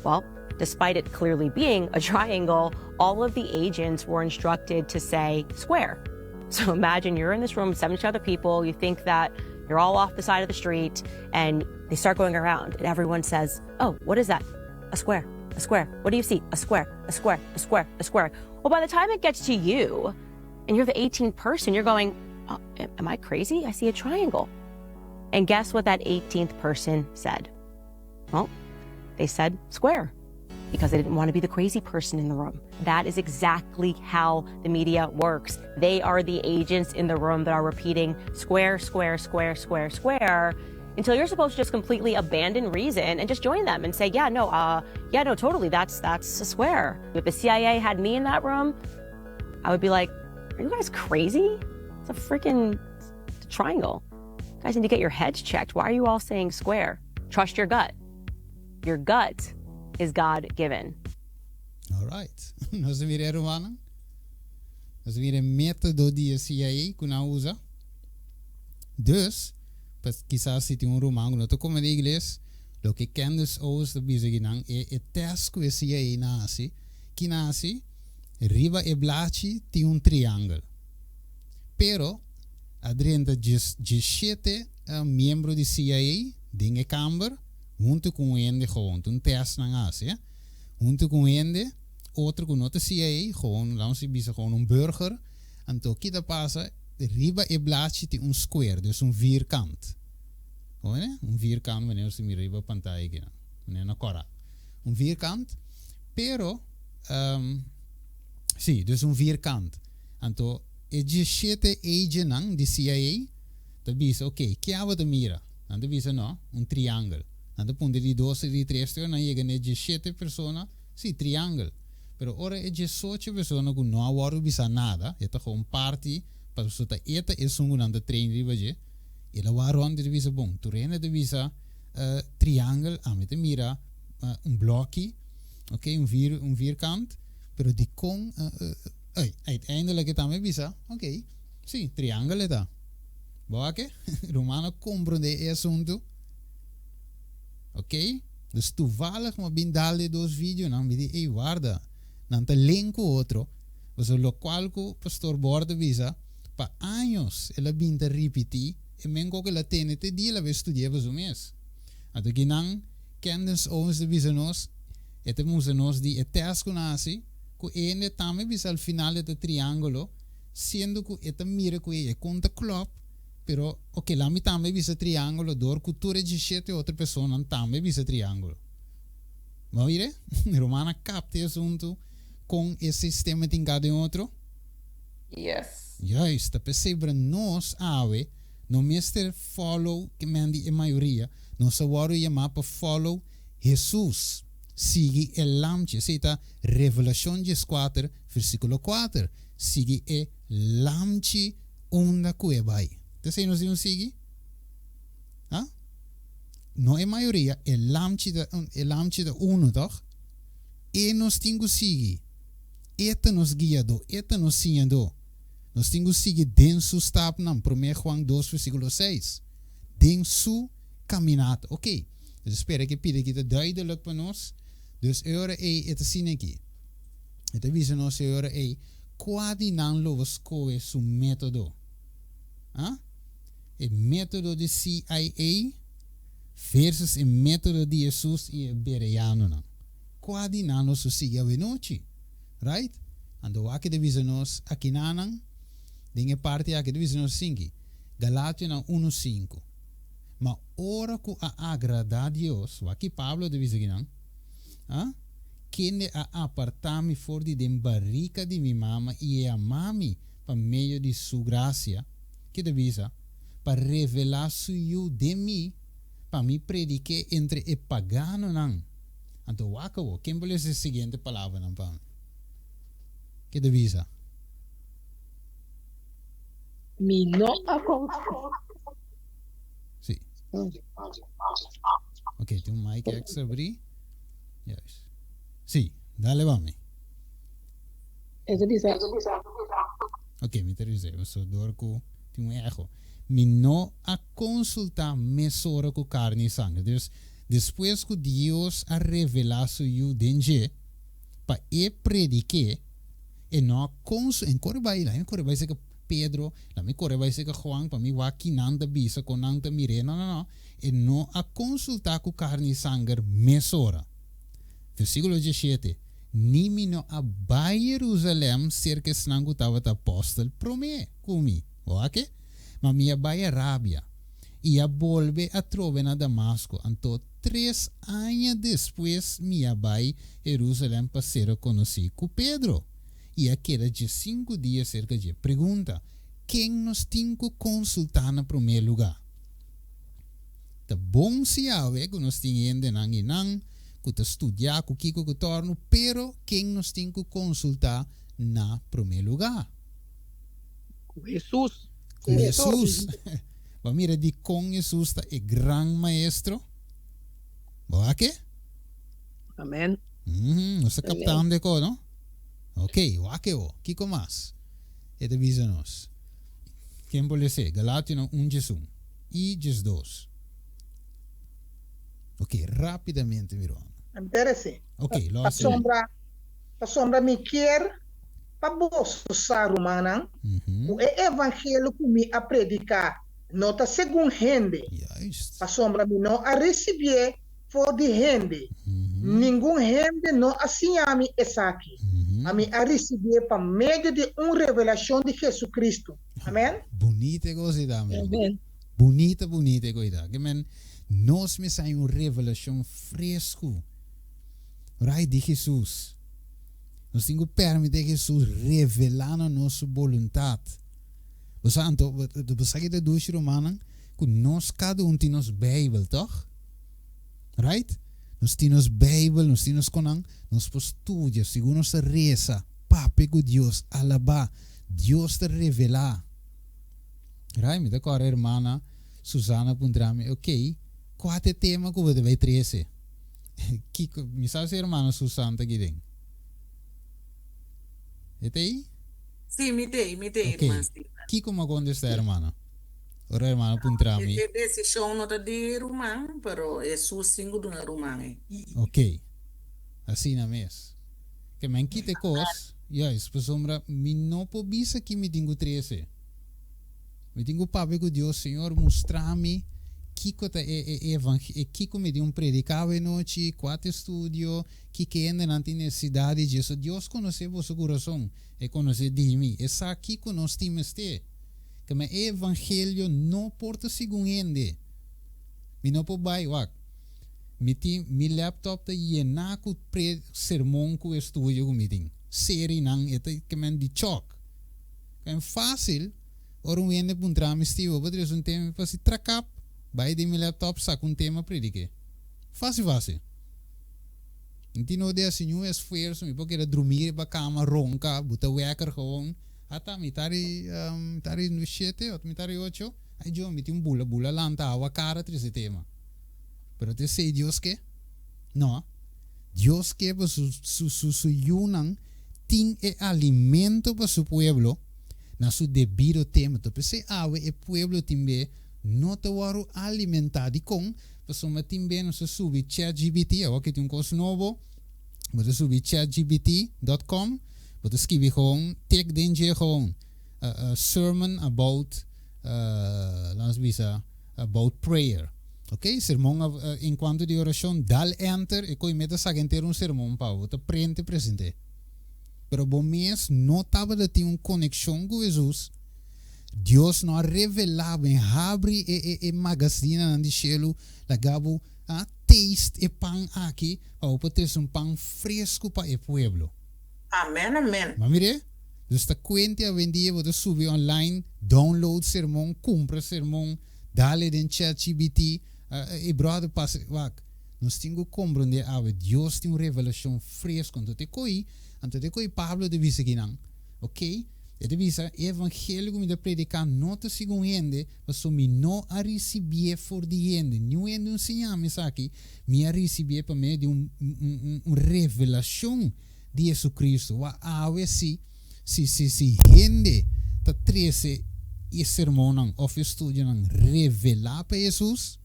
Well, despite it clearly being a triangle, all of the agents were instructed to say square. So imagine you're in this room, 70 other people, you think that you're all off the side of the street, and they start going around, and everyone says, Oh, what is that? A square, a square. What do you see? A square, a square, a square, a square. Well, by the time it gets to you, and you're the 18th person, you're going, oh, Am I crazy? I see a triangle. And guess what that 18th person said? Well, they said square because they didn't want to be the crazy person in the room. That is exactly how the media works. They are the agents in the room that are repeating square, square, square, square, square until you're supposed to just completely abandon reason and just join them and say, yeah, no, yeah, no, totally, that's that's a square. If the CIA had me in that room, I would be like, are you guys crazy? It's a freaking triangle. You guys need to get your heads checked. Why are you all saying square? Trust your gut. Your gut is God given. All right. Nos a mira e rumannan. Nos a mira e método di e CIA ku nan usa. Dus, pues kisas si tin un ruman ku no ta kome den igles, loke Candace Owens ta bisa ki nan e e tèst ku e CIA nan hasi, ki nan hasi, riba e blachi tin un triangel. Pero a drenta diesshete miembro di CIA den e kamber huntu ku un hende gewoon. Ta un tèst nan hasi, eh. Huntu ku un hende, otro ku no ta CIA, gewoon, laat nos bisa gewoon un burger. Anto ki ta pasa? Riba e blachi tin un square, dus un vierkant. Hoor ne? Un vierkant wanneer nos ta mira riba pantaya akinan. Wanneer no kòrá. Un vierkant, pero, sí, dus un vierkant. Anto e diesshete agennan di CIA ta bisa, ok, ke abo ta mira? Nan ta bisa, no, un triangel. Nan ta puntra di dos i di tres te ora nan yega na e diesshete persona, si, triangel. Pero ora e diesocho persona ku no a wòrdu bisa nada, e ta gewoon parti, pasobra ta e ta esun ku nan ta train riba dje, el a wak rònt i ta bisa, bon, tur hende ta bisa triangel, ami ta mira un blòki, ok, un vir, un vierkant, pero dikon Ey, uiteindelijk e tambe bisa, ok, si, triangel e ta. Bo a ke? Ruman a komprondé e asuntu. Ok, dus toevallig mi a bin dal e dos videonan, mi di, ey, warda, nan ta link ku otro. Pasobra lokual ku Pastor Bor ta bisa, pa años el a bin ta ripití e men kok el a tene te dia el a bai studi'é pa su mes. Anto kinan Candace Owens ta bisa nos, e ta mustra nos di e tèst ku nan hasi, ku e hende tambe bisa al final e ta triángulo, siendo ku e ta mira ku e kon ta klòp, pero oke la mi tambe bisa triángulo dor ku tur e diesshete otro personanan tambe bisa triángulo. Bo a mira? Ruman a kapta e asuntu kon e sistema tin ka den otro? Yes. Juist, ta p'esei bra nos awe no mester follow ke men di e mayoria, nos a wòrdu yamá pa follow Hesus. Sigui e Lamchi. Esei ta Revelashon dieskuater, versíkulo kuater. Sigui e Lamchi unda ku e bai. Ta esei nos di un sigui? Ha? No e mayoria, e Lamchi ta, e Lamchi ta unu, tòg? E nos tin ku sigui. E ta nos guiadó, e ta nos siñadó. Nos tin ku sigui den su stapnan, Promé Juan dos, versíkulo seis. Den su kaminata. Oké. Dus spera ku e pida aki ta duidelijk pa nos. Dus e ora ei e ta asina aki. E ta bisa nos e ora ei kua di nan lo bo skohe su método. Ah? E método di CIA versus e método di Hesus i e bereanonan. Kua di nan lo su sigui awenochi? Right? Anto wak ta bisa nos akinanan, den e parti aki ta bisa nos asinki, Galationan unu sinku, Ma ora ku a agradá Dios, wak ki Pablo ta bisa akinan, a, kende a apartá mi for di den barika di mi mama i e amá mi pa medio di su grasia, ki ta bisa, pa revelá su Yu den mi, pa mi predik'é entre e paganonan. Anto wak awor, ken por lesa e siguiente palabranan pa mi? Ke ta bisa? Mi no a konf. Si. Ok, tin un mic extra abrí. Juist. Si, dale pa mi. E ta bisa. Ok, mi ta rese, so door ku tin un echo. Mi no a konsultá mesora ku karni i sanger. Dus, despues ku Dios a revelá su Yu den dje, pa e predik'é, e no a konsu, en kore bai, laga mi kore bai serka Pedro, laga mi kore bai serka Juan pa mi wak ki nan ta bisa, kon nan ta mir'é. No, no, no. E no a konsultá ku karni i sanger mesora. Versíkulo diesshete, Ni mi no a bai Jerusalèm serka esnan ku tabata apòstel promé ku mi. Bo wak e? Ma mi a bai Arabia i a bolbe atrobe na Damasko. Anto tres aña despues mi a bai Jerusalèm pa sera konosí ku Pedro i a keda diesinku dia serka dje. Pregunta, Ken nos tin ku konsultá na promé lugá? Ta bon si awe ku nos tin hendenan i nan ku ta studiá ku kiko ku tòrnu, pero ken nos tin ku konsultá na promé lugá? Ku Hesus. Ku Hesus. Bo a mira dikon Hesus ta e gran Maestro? Bo a ke? Amen. Nos ta kaptando e ko, no? Ok, wak e bo. Kiko mas e ta bisa nos? Ken por les'é? Galationan un djesun i djesdos. Ok, rapidamente mi ruman. Interesé. Ok, lo hasi. Pasobra, pasobra mi kier pa boso sa, rumannan, ku e evangelio ku mi a prediká no ta segun hende, pasobra mi no a risibié for di hende, ningun hende no a siña mi esaki, ma mi a risibié pa medio di un revelashon di Jesucristo. Amèn. Bunita e kos ei ta, mi ruman. Bunita, bunita e kos ei ta. Ke men, nos mester haña un revelashon fresku, right, di Jesus. Nos tin ku permití Hesus revelá na nos su boluntat. Bo sa anto, bo sa ki ta dushi rumannan? Ku nos kada un tin nos Beibel, tòg? Right? Nos tin nos Beibel, nos tin nos konan, nos por studia, segun nos ta resa, papia ku Dios, alabá, Dios ta revelá. Right? Mi ta kòrda hermana Susana a puntra mi, ok, kua ta e tema ku bo ta bai trese? Kiko, mi sa si hermana Susan ta aki den. E ta ei? Sí, mi ta ei, mi ta ei, Ok. hermana Steven. Kiko mi a kontestá, hermana? Ora hermana puntra mi. E desishon no ta di ruman, pero Hesus tin ku duna ruman ei. Ok. Asina mes. Ke men kita e kos, juist, pasobra mi no por bisa ki mi tin ku trese. Mi tin ku papia ku Dios, Señor, mustra mi kiko ta e e evang e kiko mi tin un prediká awe nochi, kua ta e studio, kiko e hendenan tin nesesidat di dje. So Dios konosé boso kurason, E konosé di mi, E sa kiko nos tin mester. Keme e evangelio no por ta segun hende. Mi no por bai, wak, mi tin mi laptop ta yená ku pre sermon ku estudio ku mi tin, serinan, e ta kemen di chòk. En fácil, ora un hende puntra mi, Steve, bo por trese un tema? Mi por hasi trakap, bai den mi laptop, saka un tema, prediké. Fácil, fácil. Mi tin no di hasi niun esfuerso, mi por keda drumí riba kama, ronka, buta wèker gewoon. Ata mitar di, mitar di shete òf mitar di ocho, ai John, mi tin un bula bula lanta awa kara trese tema. Pero ta esei Dios ke? No. Dios ke pa su, su, su, su yunan tin e alimento pa su pueblo na su debido tempo. P'esei awe e pueblo tin be. no ta wòrdu alimentá. Dikon? Pasobra tin bes nos ta subi ChatGPT, awor ke tin un kos nobo, bo ta subi chatgpt dot com, bo ta skibi gewoon, tik den dje gewoon, a sermon about, laat ons bisa, about prayer. Ok, sermon en cuanto di oracion, dal enter, e koe meta saca enter un sermon pa bo, bo ta prente presente. Pero bo mes no tabata tin un conexion cu Jesus, Dios no a revela bo en habri e e e magazinanan di shelu, laga bo a taste e pan aki pa bo por trece un pan fresco pa e pueblo. Amen amen. Bo a mir'é? Dus ta cuente awendia bo ta subi online, download sermon, cumpra sermon, dale den ChatGPT, e brother pasa, wak, nos tin cu comprende awe Dios tin un revelacion fresco, anto te coy, anto te coy Pablo ta bisa kinan, ok, e ta bisa e evangelio cu mi ta predica no ta segun hende, pasobra mi no a ricibié for di hende, niun hende no siña mi esaki, mi a ricibié pa medio di un un un revelacion di Jesucristo. Wak awe si, si, si, si hende ta trece e sermonnan of e studionan revelá pa Jesus,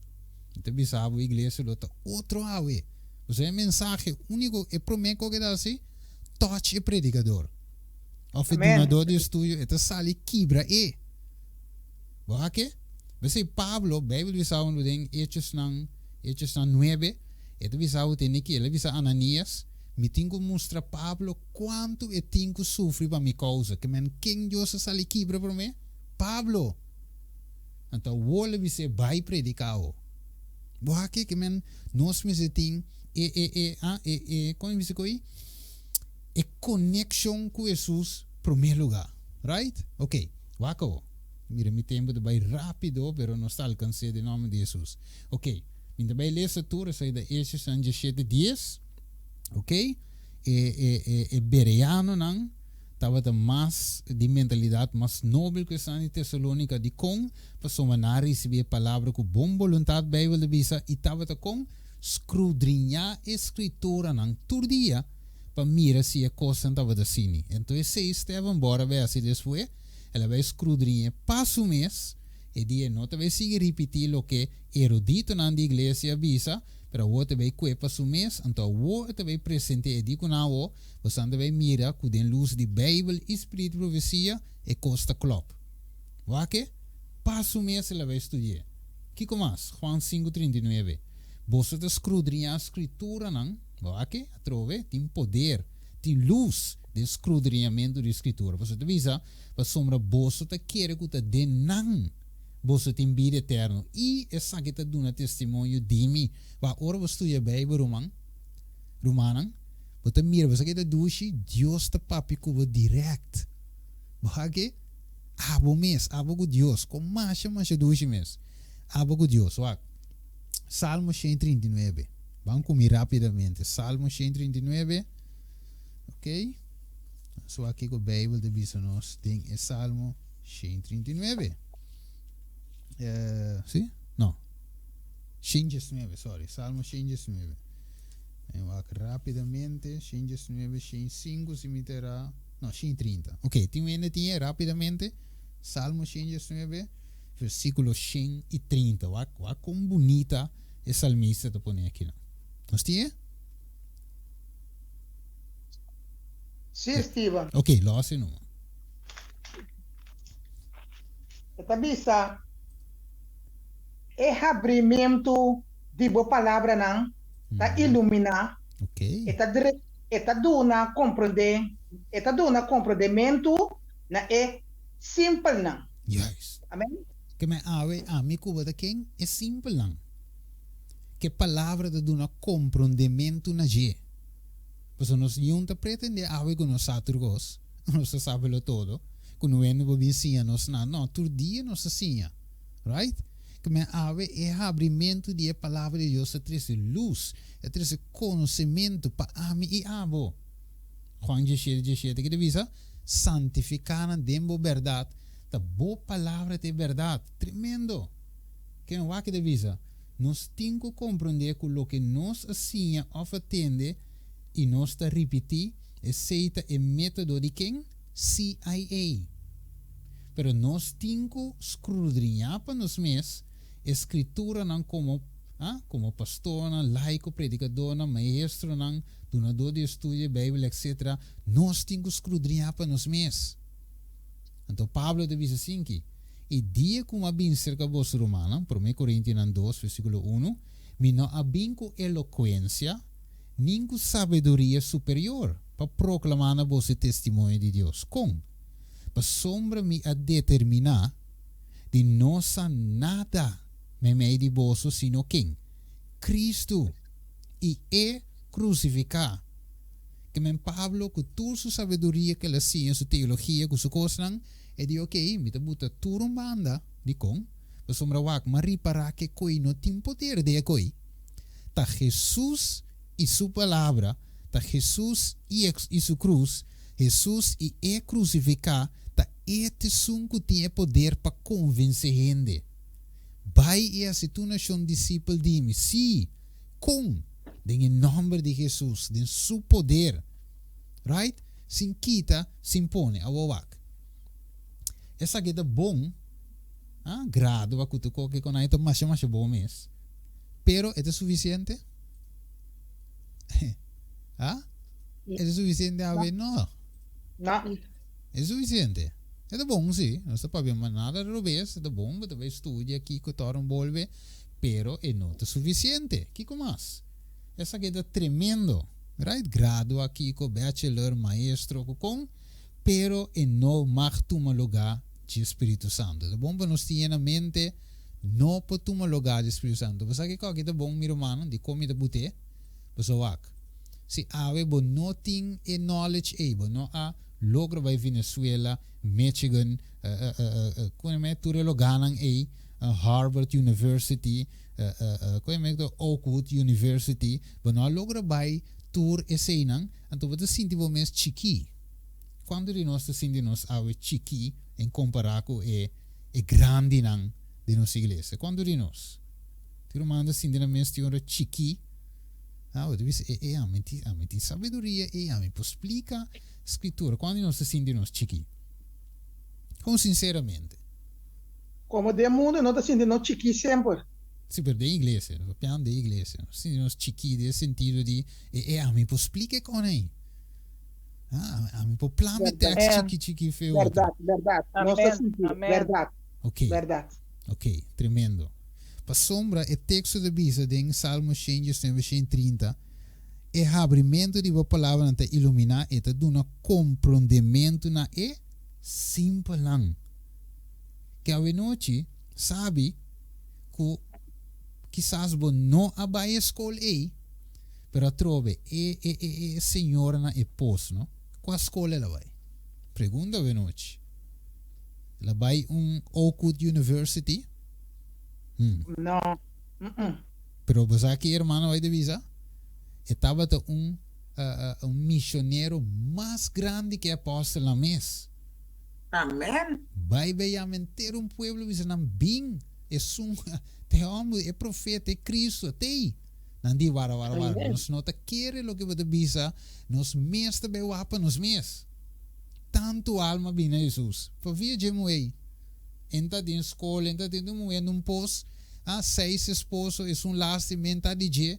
mi ta bisa bo iglesia lo ta otro awe. Pasobra e mensahe único, e promé ko ke ta haci, touch e predicador of e Amen. dunador di estudio, e ta sali kibra e. Bo a ke? P'esei Pablo, Bijbel bisa bo den Hechosnan, Hechosnan nuebe, e ta bisa bo tende ki, el a bisa Ananias, Mi tin ku mustra Pablo kuantu e tin ku sufri pa mi kousa. Ke men ken Dios a sali kibra promé? Pablo! Anto awor el a bis'é, Bai prediká awo. Bo aki ke men nos mester tin e e e a e e kon e bisa ku ei? E konekshon ku Hesus promé lugá. Right? Oké, wak awo. Mira mi tempu ta bai rápido pero nos ta alkans'é den nòmber di Hesus. Oké, mi ta bai lesa tur esei ta Hechosnan diesshete dies. Ok, e e e e bereanonan tabata mas di mentalidat mas nobel ku esnan di Tesalónika. Dikon? Pasobra nan a risibí e palabra ku bon boluntat, Beibel ta bisa, i tabata kon skrudriñá e Skrituranan tur dia pa mira si e kosnan tabata asini. Enton esei Steven bor a bai hasi despues, el a bai skrudriñ'é pa su mes, e dia e no ta bai sigui ripití loke eruditonan di iglesia a bisa, Pero awor ta bay kue pa su mes, anto awor e ta bay presente e di ku nan awor, bosan ta bay mira ku den lus di Bijbel i spiritu profesia e kos ta klop. Wak e? Pa su mes el a bay studi'é. Kiko mas? Juan sinku 39. Boso ta skrudriñá skrituranan, wak e? Atrobe, tin poder, tin lus den skrudriñamentu di skritura. Pasobra ta bisa, pasobra boso ta kere ku ta den nan. Boso tin bida eterno, i esaki ta duna testimonio di mi. Wak, ora bo studia Beibel, ruman, rumannan, bo ta mira, bo sa ke ta dushi? Dios ta papia ku bo dirèkt. Bo sa ke? Abo mes, abo ku Dios, kon masha, masha dushi mes. Abo ku Dios. Wak, Salmo 139. Ban ku mi rápidamente. Salmo 139. Ok. Nos wak kiko Beibel ta bisa nos den e Salmo 139. Eh, sí? No. 119, sorry. Salmo 119. En wak rápidamente. 119, 105, si mi tera. No, 130. Ok, tin wende tin rápidamente. Salmo 119, versículo 130. Wak, wak kon bonita e salmista ta pone aki. Nos tin? Sí, Steven. Ok, lo hace numa. E ta bisa, E habrimentu di bo palabranan ta iluminá, e ta e ta duna komprendé, e ta duna komprendementu na e simpelnan. Juist. Amen. Ke men awe ami ku bo ta ken? E simpelnan. Ke palabra ta duna komprondementu na dje. Pasobra nos niun ta pretendé awe ku nos sa tur kos. Nos ta sabelo todo. Ku no hende por bin siña nos nada. No, tur dia nos ta siña. Right? Ke men awe e habrimentu di e Palabra di Dios ta trese lus, ta trese konosementu pa ami i abo. Juan diesshete diesshete ke ta bisa, Santifiká nan den bo bèrdat, ta bo palabra ta e bèrdat. Tremendo! Ke men wak ta bisa, Nos tin ku komprondé ku loke nos a siña òf a tende i nos ta ripití, Esei ta e método di ken? CIA. Pero nos tin ku skrudriñá pa nos mes. E skrituranan komo, ah, komo pastornan, laiko, predikadornan, maestronan, dunadó di estudio di Beibel, etsetera, nos tin ku skrudriñá pa nos mes. Anto Pablo ta bisa asinki, E dia ku mi a bin serka boso rumannan, Promé Korintionan dos, versíkulo unu, mi no a bin ku elokuensia nin ku sabiduria superior pa proklamá na boso e testimonio di Dios. Kon? Pasobra mi a determiná di no sa nada meimei di boso sino ken? Kristu i e krusifiká. Ke men Pablo ku tur su sabiduria ku el a siña, su teologia ku su kosnan, e di okey, mi ta buta tur un banda. Dikon? Pasobra wak, m'a ripará ke koi no tin poder den e koi. Ta Hesus i su palabra, ta Hesus i i su krus, Hesus i e krusifiká ta e t'esun ku tin e poder pa konvensé hende. Bai i hasi tur nashon disipel di mi. Sí! Kon? Den e nòmber di Hesus, den su poder. Right? Sin kita, sin pone. Awor wak. Esaki ta bon, ah, gradua ku tur koke ku nan, e ta masha masha bon mes. Pero e ta sufisiente? Ah? E ta sufisiente awe? No. No. E sufisiente. E ta bon si, nos ta papia ma nada robes, e ta bon, bo ta bai studia kiko tor bolbe, pero e no ta sufisiente. Kiko mas? Esaki ta tremendo, right? Gradua kiko, bachelor, maestro, ku kon, pero e no mag tuma lugá dje Spiritu Santu. Ta bon pa nos tin e na mente, no por tuma lugá dje Spiritu Santu. Bo sa kiko aki ta bon, mi rumannan, dikon mi ta but'é? Pasobra wak, si awe bo no tin e knowledge ei, bo no a logra bai Venezuela, Michigan, kon e mei tur e lugánan ei, Harvard University, kon e mei Oakwood University, bo no a logra bai tur eseinan, anto bo ta sinti bo mes chikí. Kuantu di nos ta sinti nos awe chikí en kompará ku e e grandinan di nos iglesia? Kuantu di nos? Tin ruman ta sinti nan mes tin ora chikí. Ah, bo ta bisa, e, e, ami tin, ami tin sabiduria, e, ami por splika Skritura. Kuantu di nos ta sinti nos chikí? Kon sinseramente. Komo den mundu no ta sinti nos chikí semper. Si, pero den iglesia, nos papiando den iglesia, nos sinti nos chikí den e sentido di, e, e, ami por splika e kon ei. Ah, ami por plama e tekst chikí chikí fe otro. Bèrdat, bèrdat. Nos ta sinti, bèrdat. Ok. Bèrdat. Ok, tremendo. Pasobra e teksto ta bisa den Salmo 119, 130, E habrimentu di bo palabranan ta iluminá, e ta duna komprondementu na e simpelnan. Ke awenochi sabi ku kisas bo no a bai e skol ei, pero atrobe e e e e señora na e pos, no? Kua skol el a bai? Pregunta awenochi. El a bai un Oakwood University? Hmm. No. Mm-mm. Pero bo sa ki hermano bai ta bisa? E tabata un un misionero mas grandi ke apostelnan mes. Amen. Bai bai yama henter un pueblo bisa nan bin esun te homber e profeta e Cristo tei. Nan di wara wara wara nos no ta kere loke bo ta bisa nos mes ta bai wak pa nos mes. Tantu alma bin na Jesus pavia dje muhey. En ta den skol, en ta den un muhé nun pos, ah, seis esposo, esun laatste men ta di dje,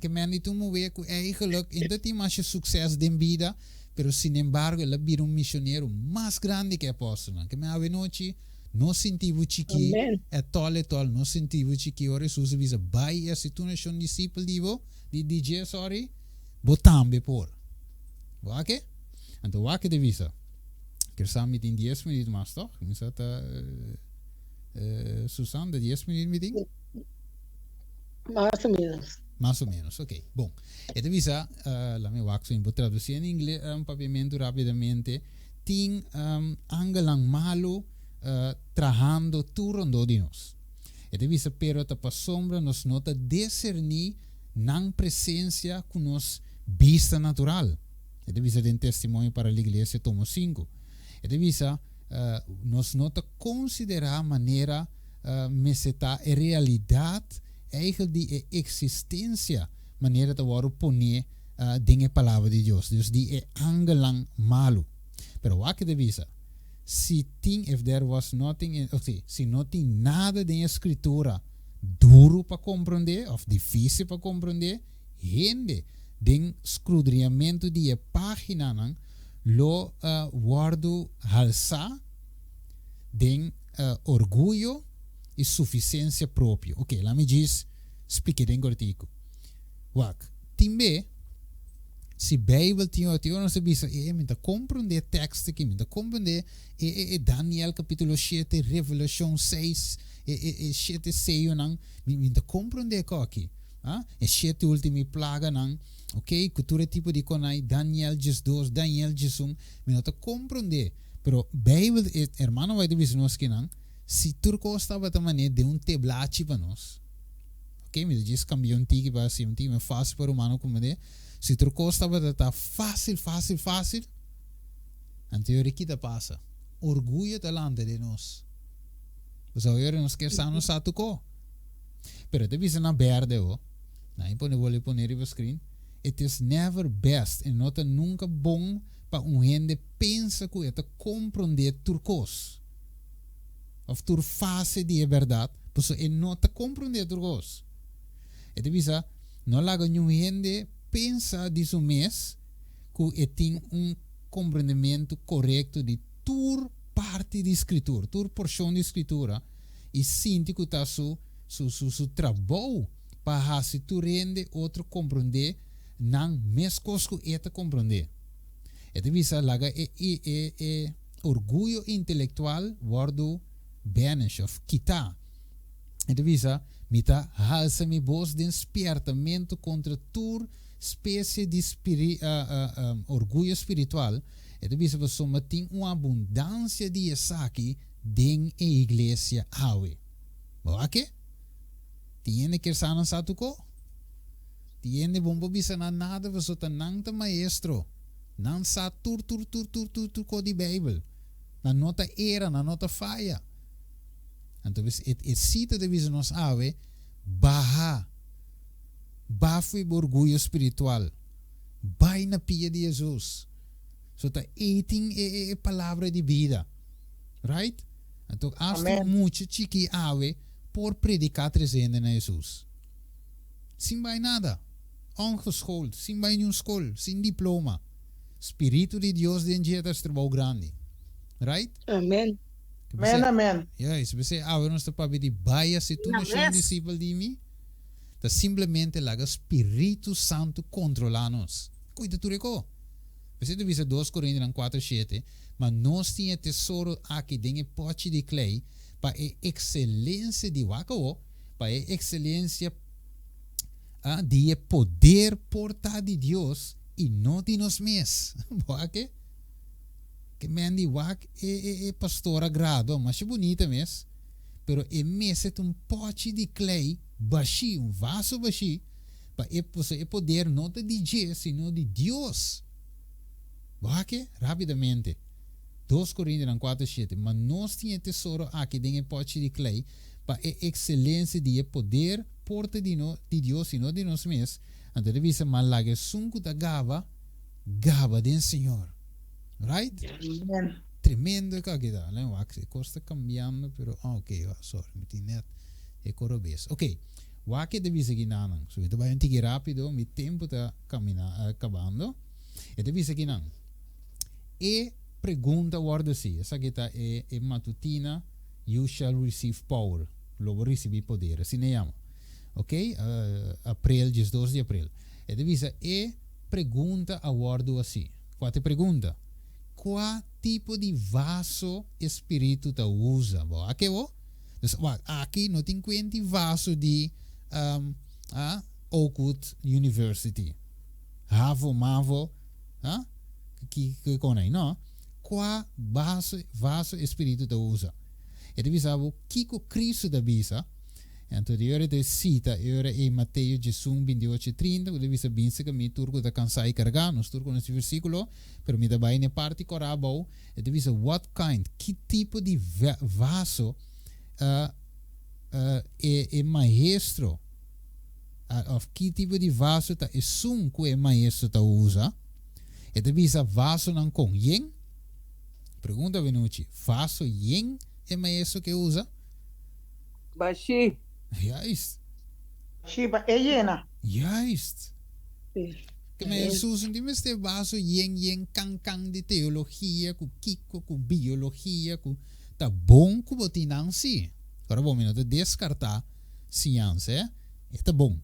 ke men di ta un muhé ku eigenlijk en ta tin masha sukses den bida, pero sinembargo el a bira un misionero mas grandi ke apòstelnan. Ke men awenochi no sinti bo chikí, etòl etòl, no sinti bo chikí ora Hesus a bisa, Bai i hasi tur nashon disipel di bo, di di dje, sorry, bo tambe por. Wak e? Anto wak e ta bisa. Kier sa mi tin dies minuut mas toch? Mi sa ta Susan, ta dies minuut mi tin? Mas o menos. Mas o menos, ok. Bon, e ta bisa, laat mi wak si mi por traduci en ingle, en papiamento rapidamente. Tin um, angelnan malu uh, trahando tur rondó di nos. E ta bisa, pero ta pasobra nos no ta discerní nan presencia cu nos bista natural. E ta bisa den Testimonio para la Iglesia, tomo sinku. E ta bisa, Nos no ta konsiderá manera mester ta e realidat eigel di e eksistensia manera ta wòrdu poné den e Palabra di Dios, dus di e angelnan malu. Pero wak e ta bisa, Si tin, if there was nothing in, si no tin nada den e Skritura. duru pa komprondé òf difísil pa komprondé, hende den skrudriñamentu di e páginanan lo wòrdu halsá den orguyo i sufisiensia propio. Oke, laat mi djis splik'é den kortiku. Wak, tin be, si Beibel tin ora, tin ora nos ta bisa, e, mi ta komprondé e tekst aki, mi ta komprondé e, e, e Daniel kapítulo shete, Revelashon seis, e, e, e shete seyonan, mi, mi ta komprondé koki. Ah, e shete último plaganan, ok, ku tur e tipo di konai, Daniel 12, Daniel 11, mi no ta komprondé. Pero Beibel, e hermano White ta bisa nos kinan, si tur kos tabata manera den un teblachi pa nos, ok, mi ta djis kambia un tiki pa hasi un tiki mas fásil pa rumano komprendé, si tur kos tabata ta fásil, fásil, fásil, anto yori ki ta pasa? Orguyo ta lanta den nos. Pasobra yori nos kier sa nos sa tur ko. Pero e ta bisa na berde ho, nan e pone bolbe pone riba screen, It is never best, e no ta nunka bon pa un hende pensa ku e ta komprondé tur kos òf tur fase di e bèrdat, pasobra e no ta komprondé tur kos. E ta bisa, no laga niun hende pensa di su mes ku e tin un komprondementu korekto di tur parti di Skritura, tur porshon di Skritura, i sinti ku ta su su su su trabou pa hasi tur hende otro komprondé nan meskos ku e ta komprondé. E ta bisa laga e e e orguyo intelektual wòrdu banish òf kitá. E ta bisa, Mi ta halsa mi bos den spièrtamentu kontra tur spesie di spiri orguyo spiritual. E ta bisa pasobra tin un abundansia di esaki den e iglesia awe. Bo wak ke? Tin hende kier sa nan sa tuko? Tin hende bon por bisa nan nada pasobra ta nan ta maestro. Nan sa tur tur tur tur tur tur ko di Bijbel. Nan no ta era, nan no ta faya. Anto bes e e sita ta bisa nos awe, baha. Bafo e bo orguyo spiritual. Bai na pia di Hesus. So ta ei tin e e e palabra di bida. Right? Anto hasta un mucha chiki awe por prediká tres hende na Hesus. Sin bai nada. Ongeschoold, sin bai niun skol, sin diploma. Spiritu di Dios den dje ta haci trabou grandi. Right? Amen. Amen, amen. Juist, p'esei awe nos ta papia di bai haci tur nacion disipel di mi. Ta simplemente laga Spiritu Santu controla nos. Cuida tur e ko. P'esei ta bisa dos Korintinan kuater shete, Ma nos tin e tesoro aki den e pòchi di klei pa e ekselensia di, wak awo, pa e ekselensia di e poder por ta di Dios i no di nos mes. Bo wak e? Ke men di wak e e e pastor a gradua masha bunita mes, pero e mester ta un pòchi di klei bashí, un vaso bashí, Pa e pasobra e poder no ta di dje sino di Dios. Bo hake? Rapidamente. Dos Korintianan kuater shete, Ma nos tin e tesoro aki den e pòchi di klei pa e ekselensia di e poder por ta di no di Dios i no di nos mes. Anto e ta bisa, Ma laga esun ku ta gaba, gaba den Señor. Right? Amen. Tremendo e kaki ta. Len wak, e kos ta kambiando pero, ah ok, sorry, mi tin nèt e korobes. Ok. Wak e ta bisa kinanan. So mi ta bai un tiki rápido, mi tempu ta kamina, kabando. E ta bisa kinan, E pregunta wòrdu si, esaki ta e e matutina You shall receive power, lo bo risibí poder, asina e yama. Ok, aprel, diesdos di aprel. E ta bisa e pregunta a wòrdu así. Kua ta e pregunta? Kua tipo di vaso e Spiritu ta usa? Bo a ke bo? Dus wak, aki no tin kuenti vaso di um, ah, Oakwood University. Havo, Mavo, ah, ki, ki konai. No. Kua vaso, vaso e Spiritu ta usa? E ta bisa bo kiko Cristo ta bisa. Anto di ora ta cita e ora ei Mateo 11, 28, 30, ku ta bisa bin serka mi tur ku ta kansá i kargá. Nos tur konosé e versíkulo, pero mi ta bai na e parti kòrá abou. E ta bisa what kind, ki tipo di vaso e e maestro of ki tipo di vaso ta esun ku e maestro ta usa. E ta bisa vasonan kon yen? Pregunta Venuchi, vaso yen e maestro ke usa? Bashí. Juist. Shi pa e yena. Juist. Ke men Hesus no tin mester vaso yen yen kan kan di teologia ku kiko ku biologia ku ta bon ku bo tin nan si. Ora bo mi no ta deskartá siñansa eh. E ta bon.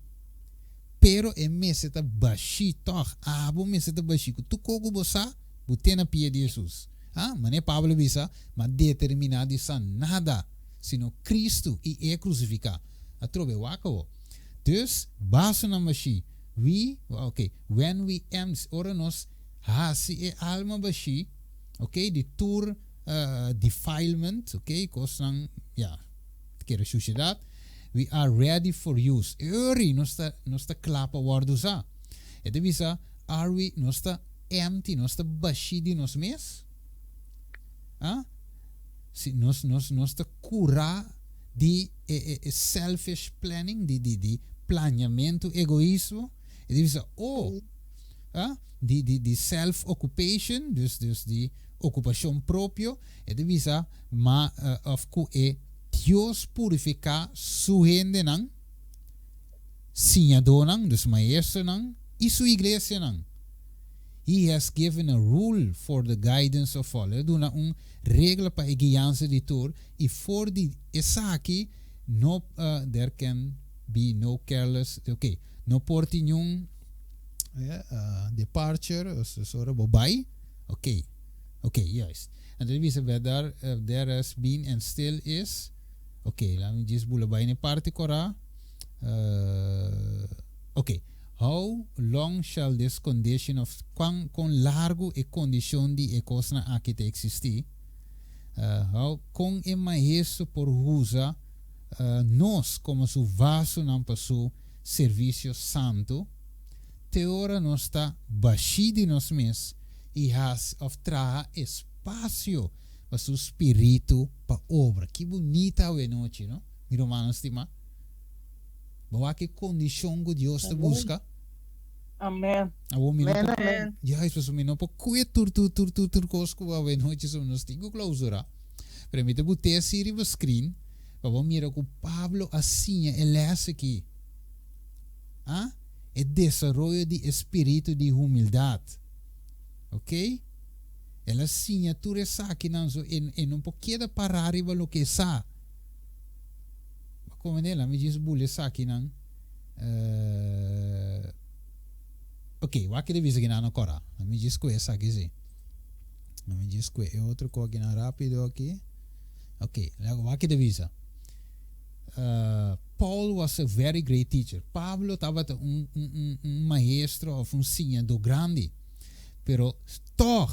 Pero e mester ta bashí tòg. Abo mester ta bashí ku tur kos ku bo sa bo ten na pia di Hesus. Ah, manera Pablo a bisa, Ma determiná di sa nada, sino Cristo i E krusifiká. Atrobe wak awo. Dus, basonan bashí. We, ok, when we empty, ora nos hasi e alma bashí, ok, di tur defilement, ok, kosnan, ya, kere shushedat, we are ready for use. E ora nos ta, nos ta kla pa wòrdu usá. E ta bisa, are we, nos ta empty, nos ta bashí di nos mes? Ah? Si nos, nos, nos ta kurá di e, e, e selfish planning, di, di, di planeamentu egoismo. E ta bisa, oh, ah, di, di, di self-occupation, dus, dus di okupashon propio. E ta bisa, ma, uh, of ku e Dios purifiká su hendenan, siñadónan, dus maestronan, i su iglesianan. He has given a rule for the guidance of all. El a duna un regla pa e guiansa di tur, i for di esaki no there can be no careless, ok, no por tin niun departure, osea ora bo bai, ok, ok, juist. Anto e bisa but there has been and still is, ok, laat mi djis bula bai na e parti kora, ok. How long shall this condition of Cuan con largo e condicion di e cosnan aki ta existi? How con e Maestro por usa nos como su vasonan pa su servicio santo te ora nos ta bashi di nos mes y haci of traha espacio pa su Spiritu pa obra? Ki bunita awenochi, no, mi rumannan stima? Bo wak e kondishon ku Dios ta buska? Amen. Awor mi no por, juist pasobra mi no por kue tur tur tur tur tur kos ku awe nochi so nos tin ku klausurá. Pero mi ta but'é así riba screen pa bo mira ku Pablo a siña e lès aki. Ah, e desaroyo di e spiritu di humildat. Ok? El a siña tur esakinan so e e no por keda pará riba loke e sa. Bo komende la mi djis bula esakinan Ok wak e bisa kinan no kora la mi djis kue esaki si la mi djis kue e otro ko akinan rapido aki Ok wak e ta bisa Paul was a very great teacher Pablo tabata un un un maestro of un siñadó grandi pero tog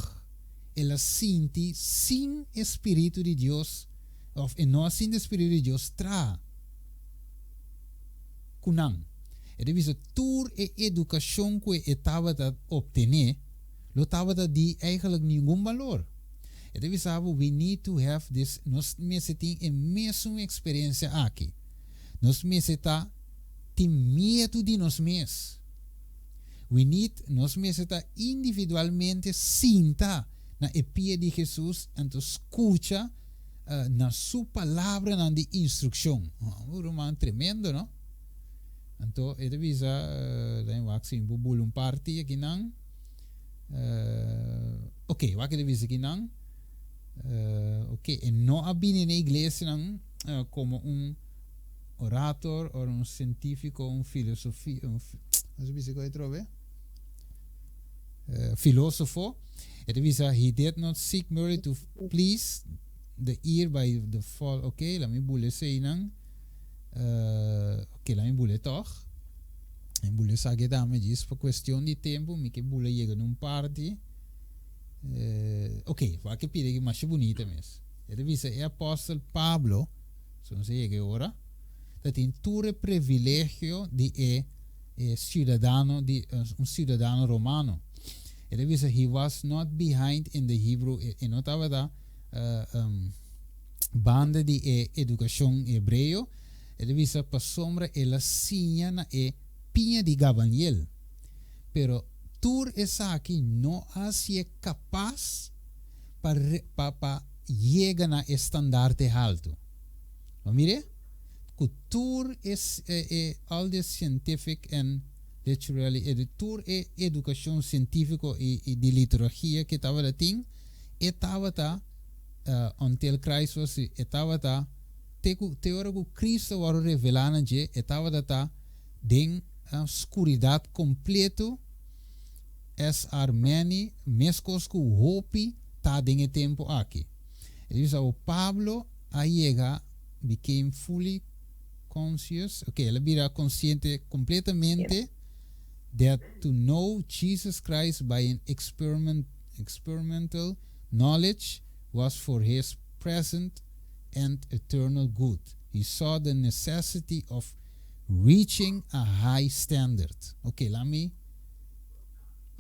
el a sinti sin e spiritu di Dios Of e no a sinti e Spiritu di Dios traha ku nan. E ta bisa tur e edukashon ku e tabata optené lo tabata di eigenlijk ningun balor. E ta bisa bo we need to have this, nos mester tin e mesun eksperensia aki. Nos mester ta tin miedu di nos mes. We need, nos mester ta individualmente sinta na e pia di Jesus anto skucha na su palabranan di instrukshon. Un ruman tremendo, no? Anto e ta bisa, den wak si mi por bula un parti akinan. Ok, wak e ta bisa akinan. Ok, e no a bini na e iglesianan komo un orator or un sientífiko, un filosofi, un, nos a bisa ku atrobe? Filósofo. E ta bisa, He did not seek merely to please the ear by the fall. Ok, laat mi bula eseinan. Ok, laat mi bula e tòg. Mi bula esaki tambe djis pa kuestion di tempu. Mi ke bula yega na un parti. Ok, wak e pida aki masha bunita mes. E ta bisa e apòstel Pablo, so nos a yega e ora, ta tin tur e privilegio di e e ciudadano di un ciudadano romano. E ta bisa he was not behind in the Hebrew e no tabata banda di e educacion hebreo. E ta bisa pasobra el a siña na e piña di Gabaniel. Pero tur esaki no a hacié capas pa pa pa yega na e standarte halto. Bo mir'é? Ku tur e e all the scientific and literary edu tur e edukashon sientífiko i i di literagia ku e tabata tin, e tabata until Christ was e tabata te ku te ora ku Cristo a wòrdu revelá na dje, e tabata ta den skuridat kompleto as are many, meskos ku hopi ta den e tempu aki. E bisa bo Pablo a yega became fully conscious, ok, el a bira konsiente kompletamente that to know Jesus Christ by an experiment, experimental knowledge was for his present and eternal good. He saw the necessity of reaching a high standard. Ok, laat mi.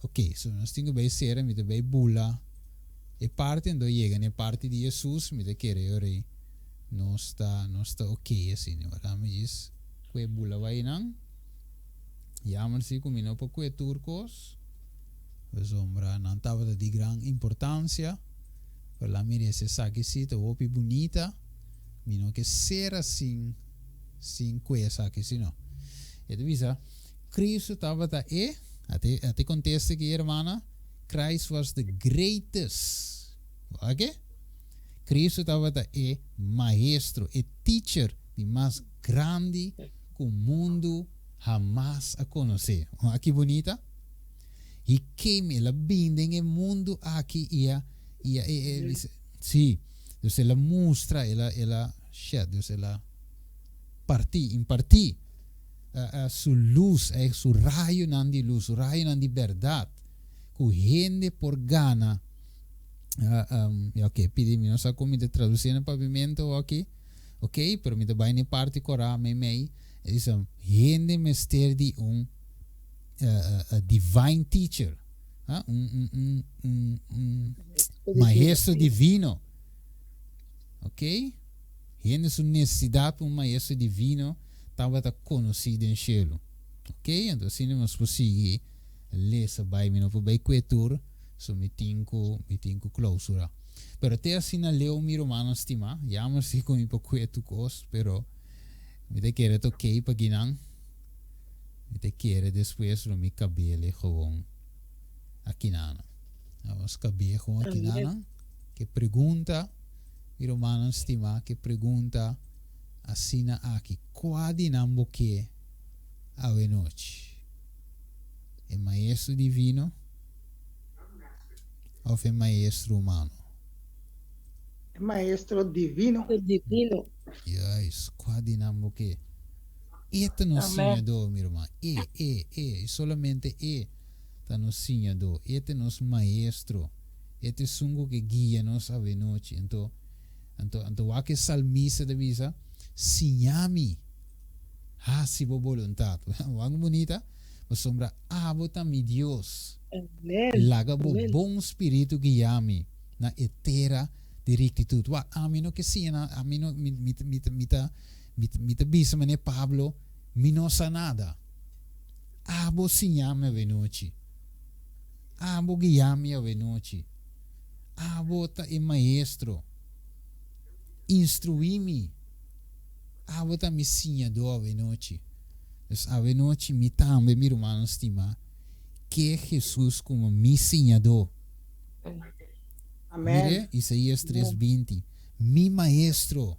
Ok, so nos tin ku bai sera, mi ta bai bula e parti, anto yega na e parti di Jesus, mi ta kere ora ei nos ta, nos ta ok asina. Ora mi djis kue bula bai nan. Jammer si ku mi no por kue tur kos, pasobra nan tabata di gran importansia. Pero la mira ese esaki si ta hopi bunita. Mi no ke sera sin sin kue esaki si no. E ta bisa, Cristo tabata e, ate ate kontesta aki hermana, Christ was the greatest. Wak? Cristo tabata e maestro, e teacher di mas grandi ku mundu hamas a konosé. Wak ki bunita? He came, el a bin den e mundu aki i a, i a, e, e, sí, dus el a mustra, el a, el a, shit, dus el a partí, impartí su lus, su rayonan di lus, su rayonan di bèrdat, ku hende por gana. Ya ok, pidi mi no sa kon mi ta tradusi na papiamentu aki, ok, pero mi ta bai na e parti kòrá meimei, e bisa, hende mester di un divine teacher, un, un, un, un maestro divino, ok. Hende su nesesidat pa un maestro divino tabata konosí den shelu. Ok, anto asina nos por sigui lesa bai. Mi no por bai kue tur, so mi tin ku mi tin ku klousura. Pero te asina leu mi rumannan stimá. Jammer si ku mi por kue tur kos, pero mi ta kere ta ok pa kinan. Mi ta kere despues lo mi kabele gewoon akinanan. Nos kab'é gewoon akinanan. Ke pregunta? Mi rumannan stimá ke pregunta asina aki, Kua di nan bo ke awenochi? E maestro divino òf e maestro humano? E maestro divino. Divino. Juist, kua di nan bo ke? E ta nos siñadó, mi ruman. E, e, e, i solamente e ta nos siñadó. E ta nos maestro. E ta esun ku ke guia nos awenochi. Anto, anto, anto wak e salmista ta bisa, Siña mi hasi bo boluntat. Wak bunita, pasobra abo ta mi Dios. Amen. Laga bo Amen. bon spiritu guia mi na e tera di rektitut. Wak, ami no ke siña na, ami no, mi, mi, mi, mi ta, mi, mi ta bisa manera Pablo, mi no sa nada. Abo siña mi awenochi. Abo guia mi awenochi. Abo ta e maestro. Instruí mi. Abo ta mi siñadó awenochi. Dus awenochi mi tambe, mi rumannan stimá, ke Hesus komo mi siñadó. Amen. Mire Isaías tres binti, Mi maestro.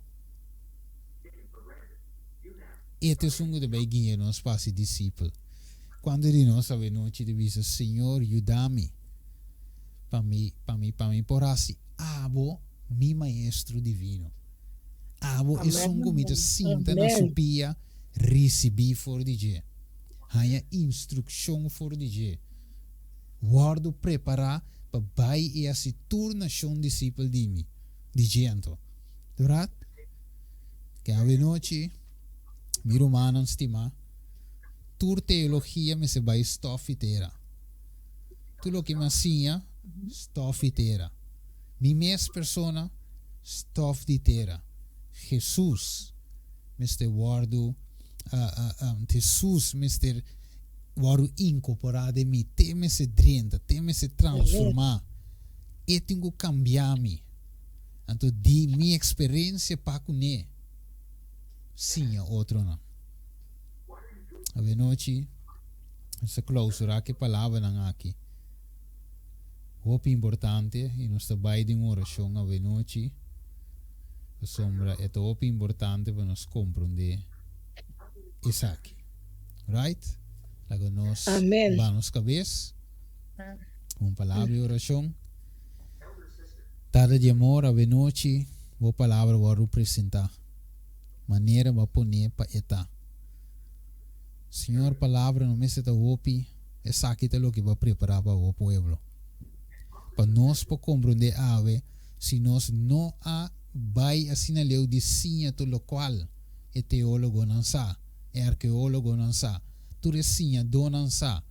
E ta esun ku ta bai guia nos pa hasi disipel. Cuando di nos awenochi ta bisa, Señor, yuda mi, pa mi, pa mi, pa mi por haci Abo mi Maestro Divino. Abo esun cu mi ta sinta na su pia, ricibi for di dje, haña instruccion for di dje, wordo prepara pa bai i haci tur nacion disipel di mi, di dje anto. Dorat? Ke awenochi, mi rumannan stima, Tur teologia mester bai stof i tera. Tur loke mi a siña, stof i tera. Mi mes persona, stof di tera. Jesus mester wòrdu, Jesus mester wòrdu inkorporá den mi. Te mester drenta, te mester transformá. E tin ku kambia mi. Anto di mi eksperensia pa kuné. siña otronan. Awenochi nos ta klausurá ku e palabranan aki. Hopi importante i nos ta bai den un orashon awenochi pasobra e ta hopi importante pa nos komprondé esaki. Right? Laga nos Amen. ba nos kabes ku un palabra di orashon. Tata di amor, awenochi bo palabra wòrdu presentá manera bo a pon'é pa e ta. Señor, palabra no mester ta hopi, esaki ta loke bo a prepará pa bo pueblo. Pa nos por komprondé awe, si nos no a bai asina leu di siña tur lokual e teólogonan sa, e arkeólogonan sa, tur e siñadónan sa,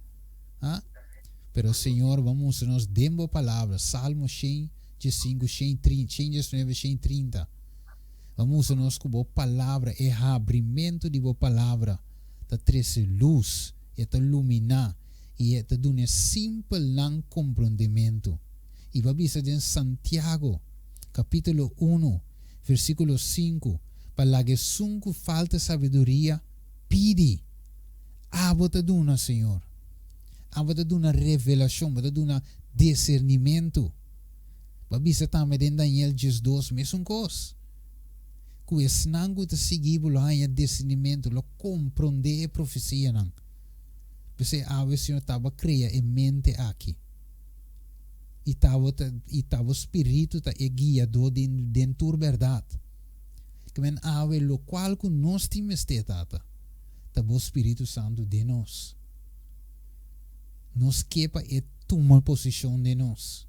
ha? Pero Señor, bo a mustra nos den bo palabra, Salmo 115, 130, 119, 130. Bo a mustra nos ku bo palabra, e habrimentu di bo palabra, ta trese lus, e ta luminá, i e ta duna e simpelnan komprondementu. I bo a bisa den Santiago, kapítulo unu, versíkulo sinku, pa laga esun ku falta sabiduria pidi. Abo ta duna, Señor. Abo ta duna revelashon, bo ta duna disernimentu. Bo a bisa tambe den Daniel 12 mesun kos, ku esnan ku ta sigui bo lo haña disernimentu, lo komprondé e profesianan. P'esei awe Señor taba krea e mente aki. I ta bo ta i ta bo spiritu ta e guiadó den den tur bèrdat. Ke men awe lokual ku nos tin mester, Tata, ta bo Spiritu Santu den nos. Nos ke pa e tuma posishon den nos.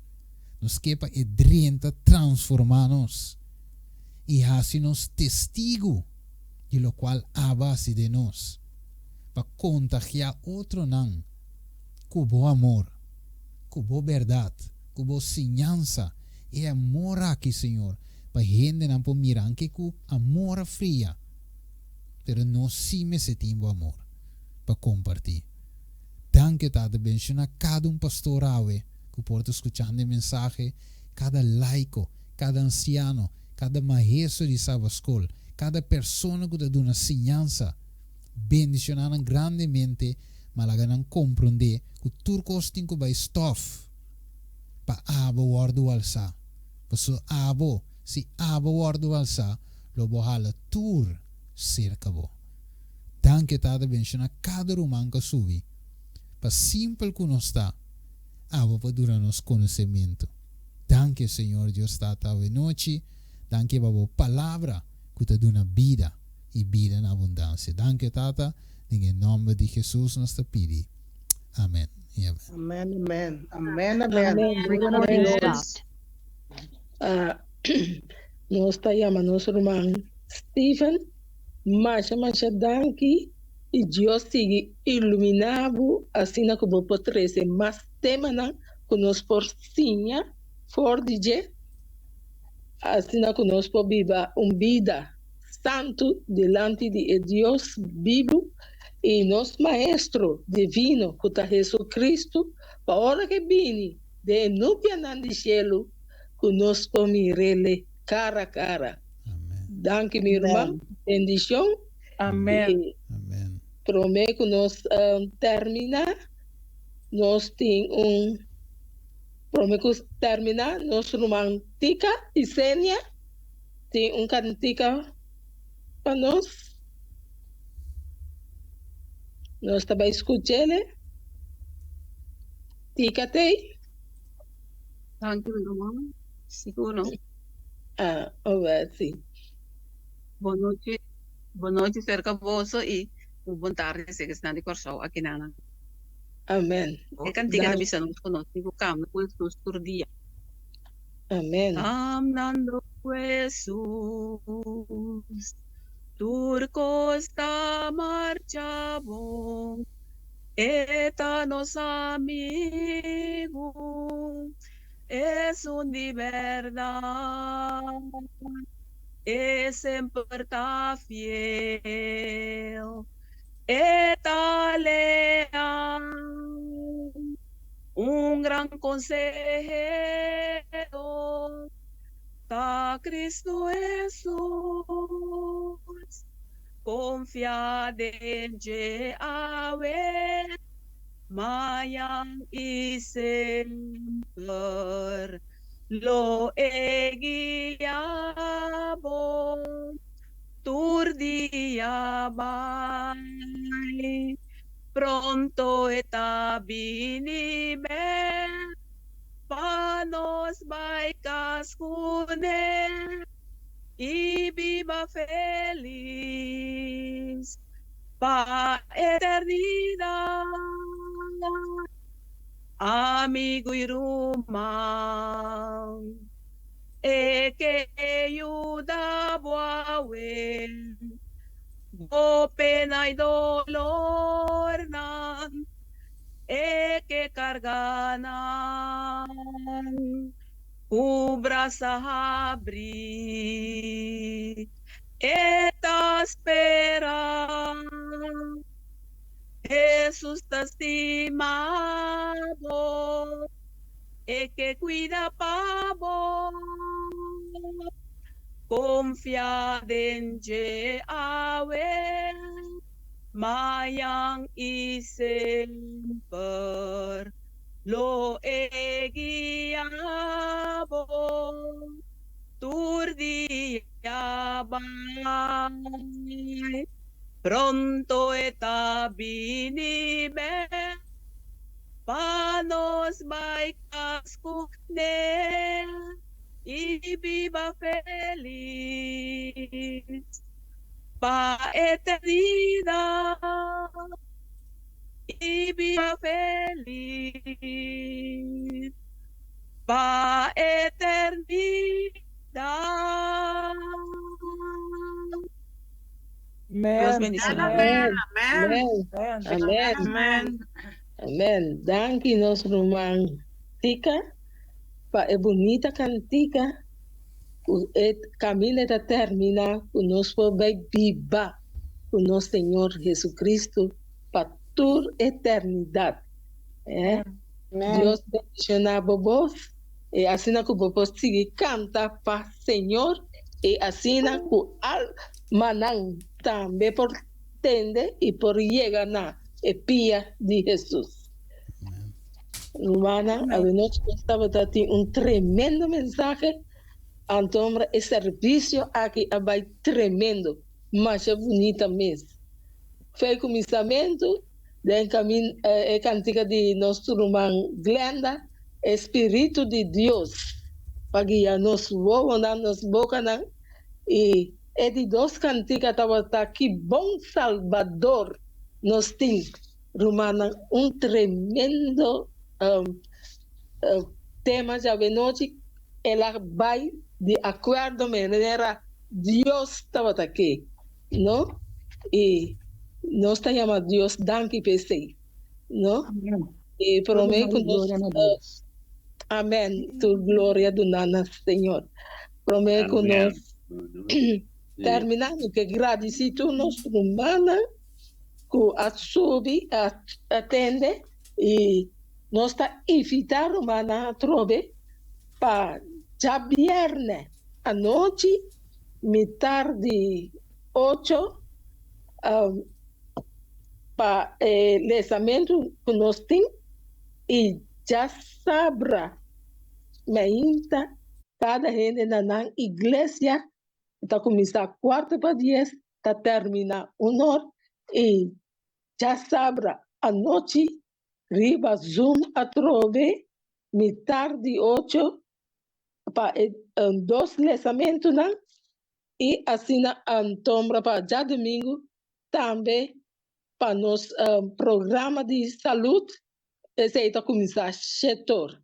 Nos ke pa e drenta transformá nos i hasi nos testigu di lokual aba hasi den nos, pa kontagiá otronan ku bo amor, ku bo bèrdat, ku bo siñansa, e amor aki, Señor, pa hendenan por mira anke ku amor a fria, pero nos sí mester tin bo amor pa kompartí. Danki, Tata, benshoná kada un pastor awe ku por ta skuchando e mensahe, kada laiko, kada ansiano, kada maestro di Sabaskol, kada persona ku ta duna siñansa. Bendishoná nan grandemente, ma laga nan komprondé ku tur kos tin ku bai stòf pa abo wòrdu alsá. Pasobra abo, si abo wòrdu alsá, lo bo hala tur serka bo. Danki, Tata, bendishoná kada ruman ku a subi. Pa simpel ku nos ta, abo por duna nos konosementu. Danki, Señor Dios Tata, awenochi. Danki pa bo Palabra ku ta duna bida i bida na abundansia. Danki, Tata. Den e nòmber di Hesus nos ta pidi. Amen i amen. Amen, amen. Amen, amen. Amen. Recording Gloria a Dios. stopped. Ah, nos ta yama nos ruman Steven. Masha masha danki i Dios sigui ilumina bo asina ku bo por trese mas temanan ku nos por siña for di dje asina ku nos por biba un bida santu dilanti di e Dios bibu i nos Maestro divino ku ta Hesu-Kristu pa ora ku e bini den e nubianan di shelu ku nos por mir'Ele kara kara. Danki mi ruman, bendishon. Amen. Amen. Prome ku nos termina, nos tin un prome ku termina nos ruman Tika i Senia tin un kantika pa nos. Nos ta bai skuch'ele. Tika tei. Danki mi ruman. Sigur no. Ah, oba si. Bon nochi, bon nochi serka boso i un bon tardi serka esnan di Kòrsou akinanan. Amen. E kantika ta bisa nos ku nos tin ku kambia ku Hesus tur dia. Amen. Kamnando ku Hesus, tur kos ta marcha bon, E ta nos amigu. Esun di bèrdat, e semper ta fiel, e ta leal, un gran konsehero ta Kristu Hesus. Konfia den dje awe, mañan i semper. Lo e guia bo tur dia bai. Pronto e ta bini bèk pa nos bai kas kuné i biba felis pa eternidat. Amigu i ruman, e ke yuda bo awe, bo pena i dolornan, e ke karga nan ku brasa habrí. E ta spera. Hesus ta stima bo, e ke kuida pa bo. Konfia den dje awe, mañan i semper. Lo e guia bo tur dia bai. Pronto e ta bini bek pa nos bai kas ku ne i biba felis pa eternidat i biba felis pa eternidat. Dios bendiciona. Amen. Amen. Amen. Amen. Amen. Danki nos ruman Tika pa e bunita kantika ku e kaminda ta termina ku nos por bai biba ku nos Señor Jesucristo pa tur eternidat. Eh? Dios bendiciona bo bos e asina ku bo por sigui kanta pa Señor e asina ku almanan tambe por tende i por yega na e pia di Hesus. Rumannan, awenochi nos tabata tin un tremendo mensahe, antombra e servisio aki a bai tremendo, masha bunita mes. Fei kuminsamentu den kamin e kantika di nos ruman Glenda, E Spiritu di Dios pa guia nos wowonan, nos bokanan, i e di dos kantika tabata Ki bon Salbador nos tin. Rumannan, un tremendo tema djawe-nochi, el a bai di akuerdo manera Dios tabata ke, no? I nos ta yama Dios danki pa esei, no? I promé ku nos, Amen, tur gloria duna na Señor. Promé ku nos terminá, mi ke gradisí tur nos rumannan ku a subi a atende i nos ta invitá rumannan atrobe pa djabièrnè anochi mitar di ocho pa e lesamentu ku nos tin i djasabra mainta kada hende na nan iglesia ta kuminsá kuarto pa dies ta termina un or y djasabra anochi riba Zoom atrobe mitar di ocho pa e dos lesamentunan y asina antombra pa djadumingu tambe pa nos programa di salud esey ta cuminsa shetor.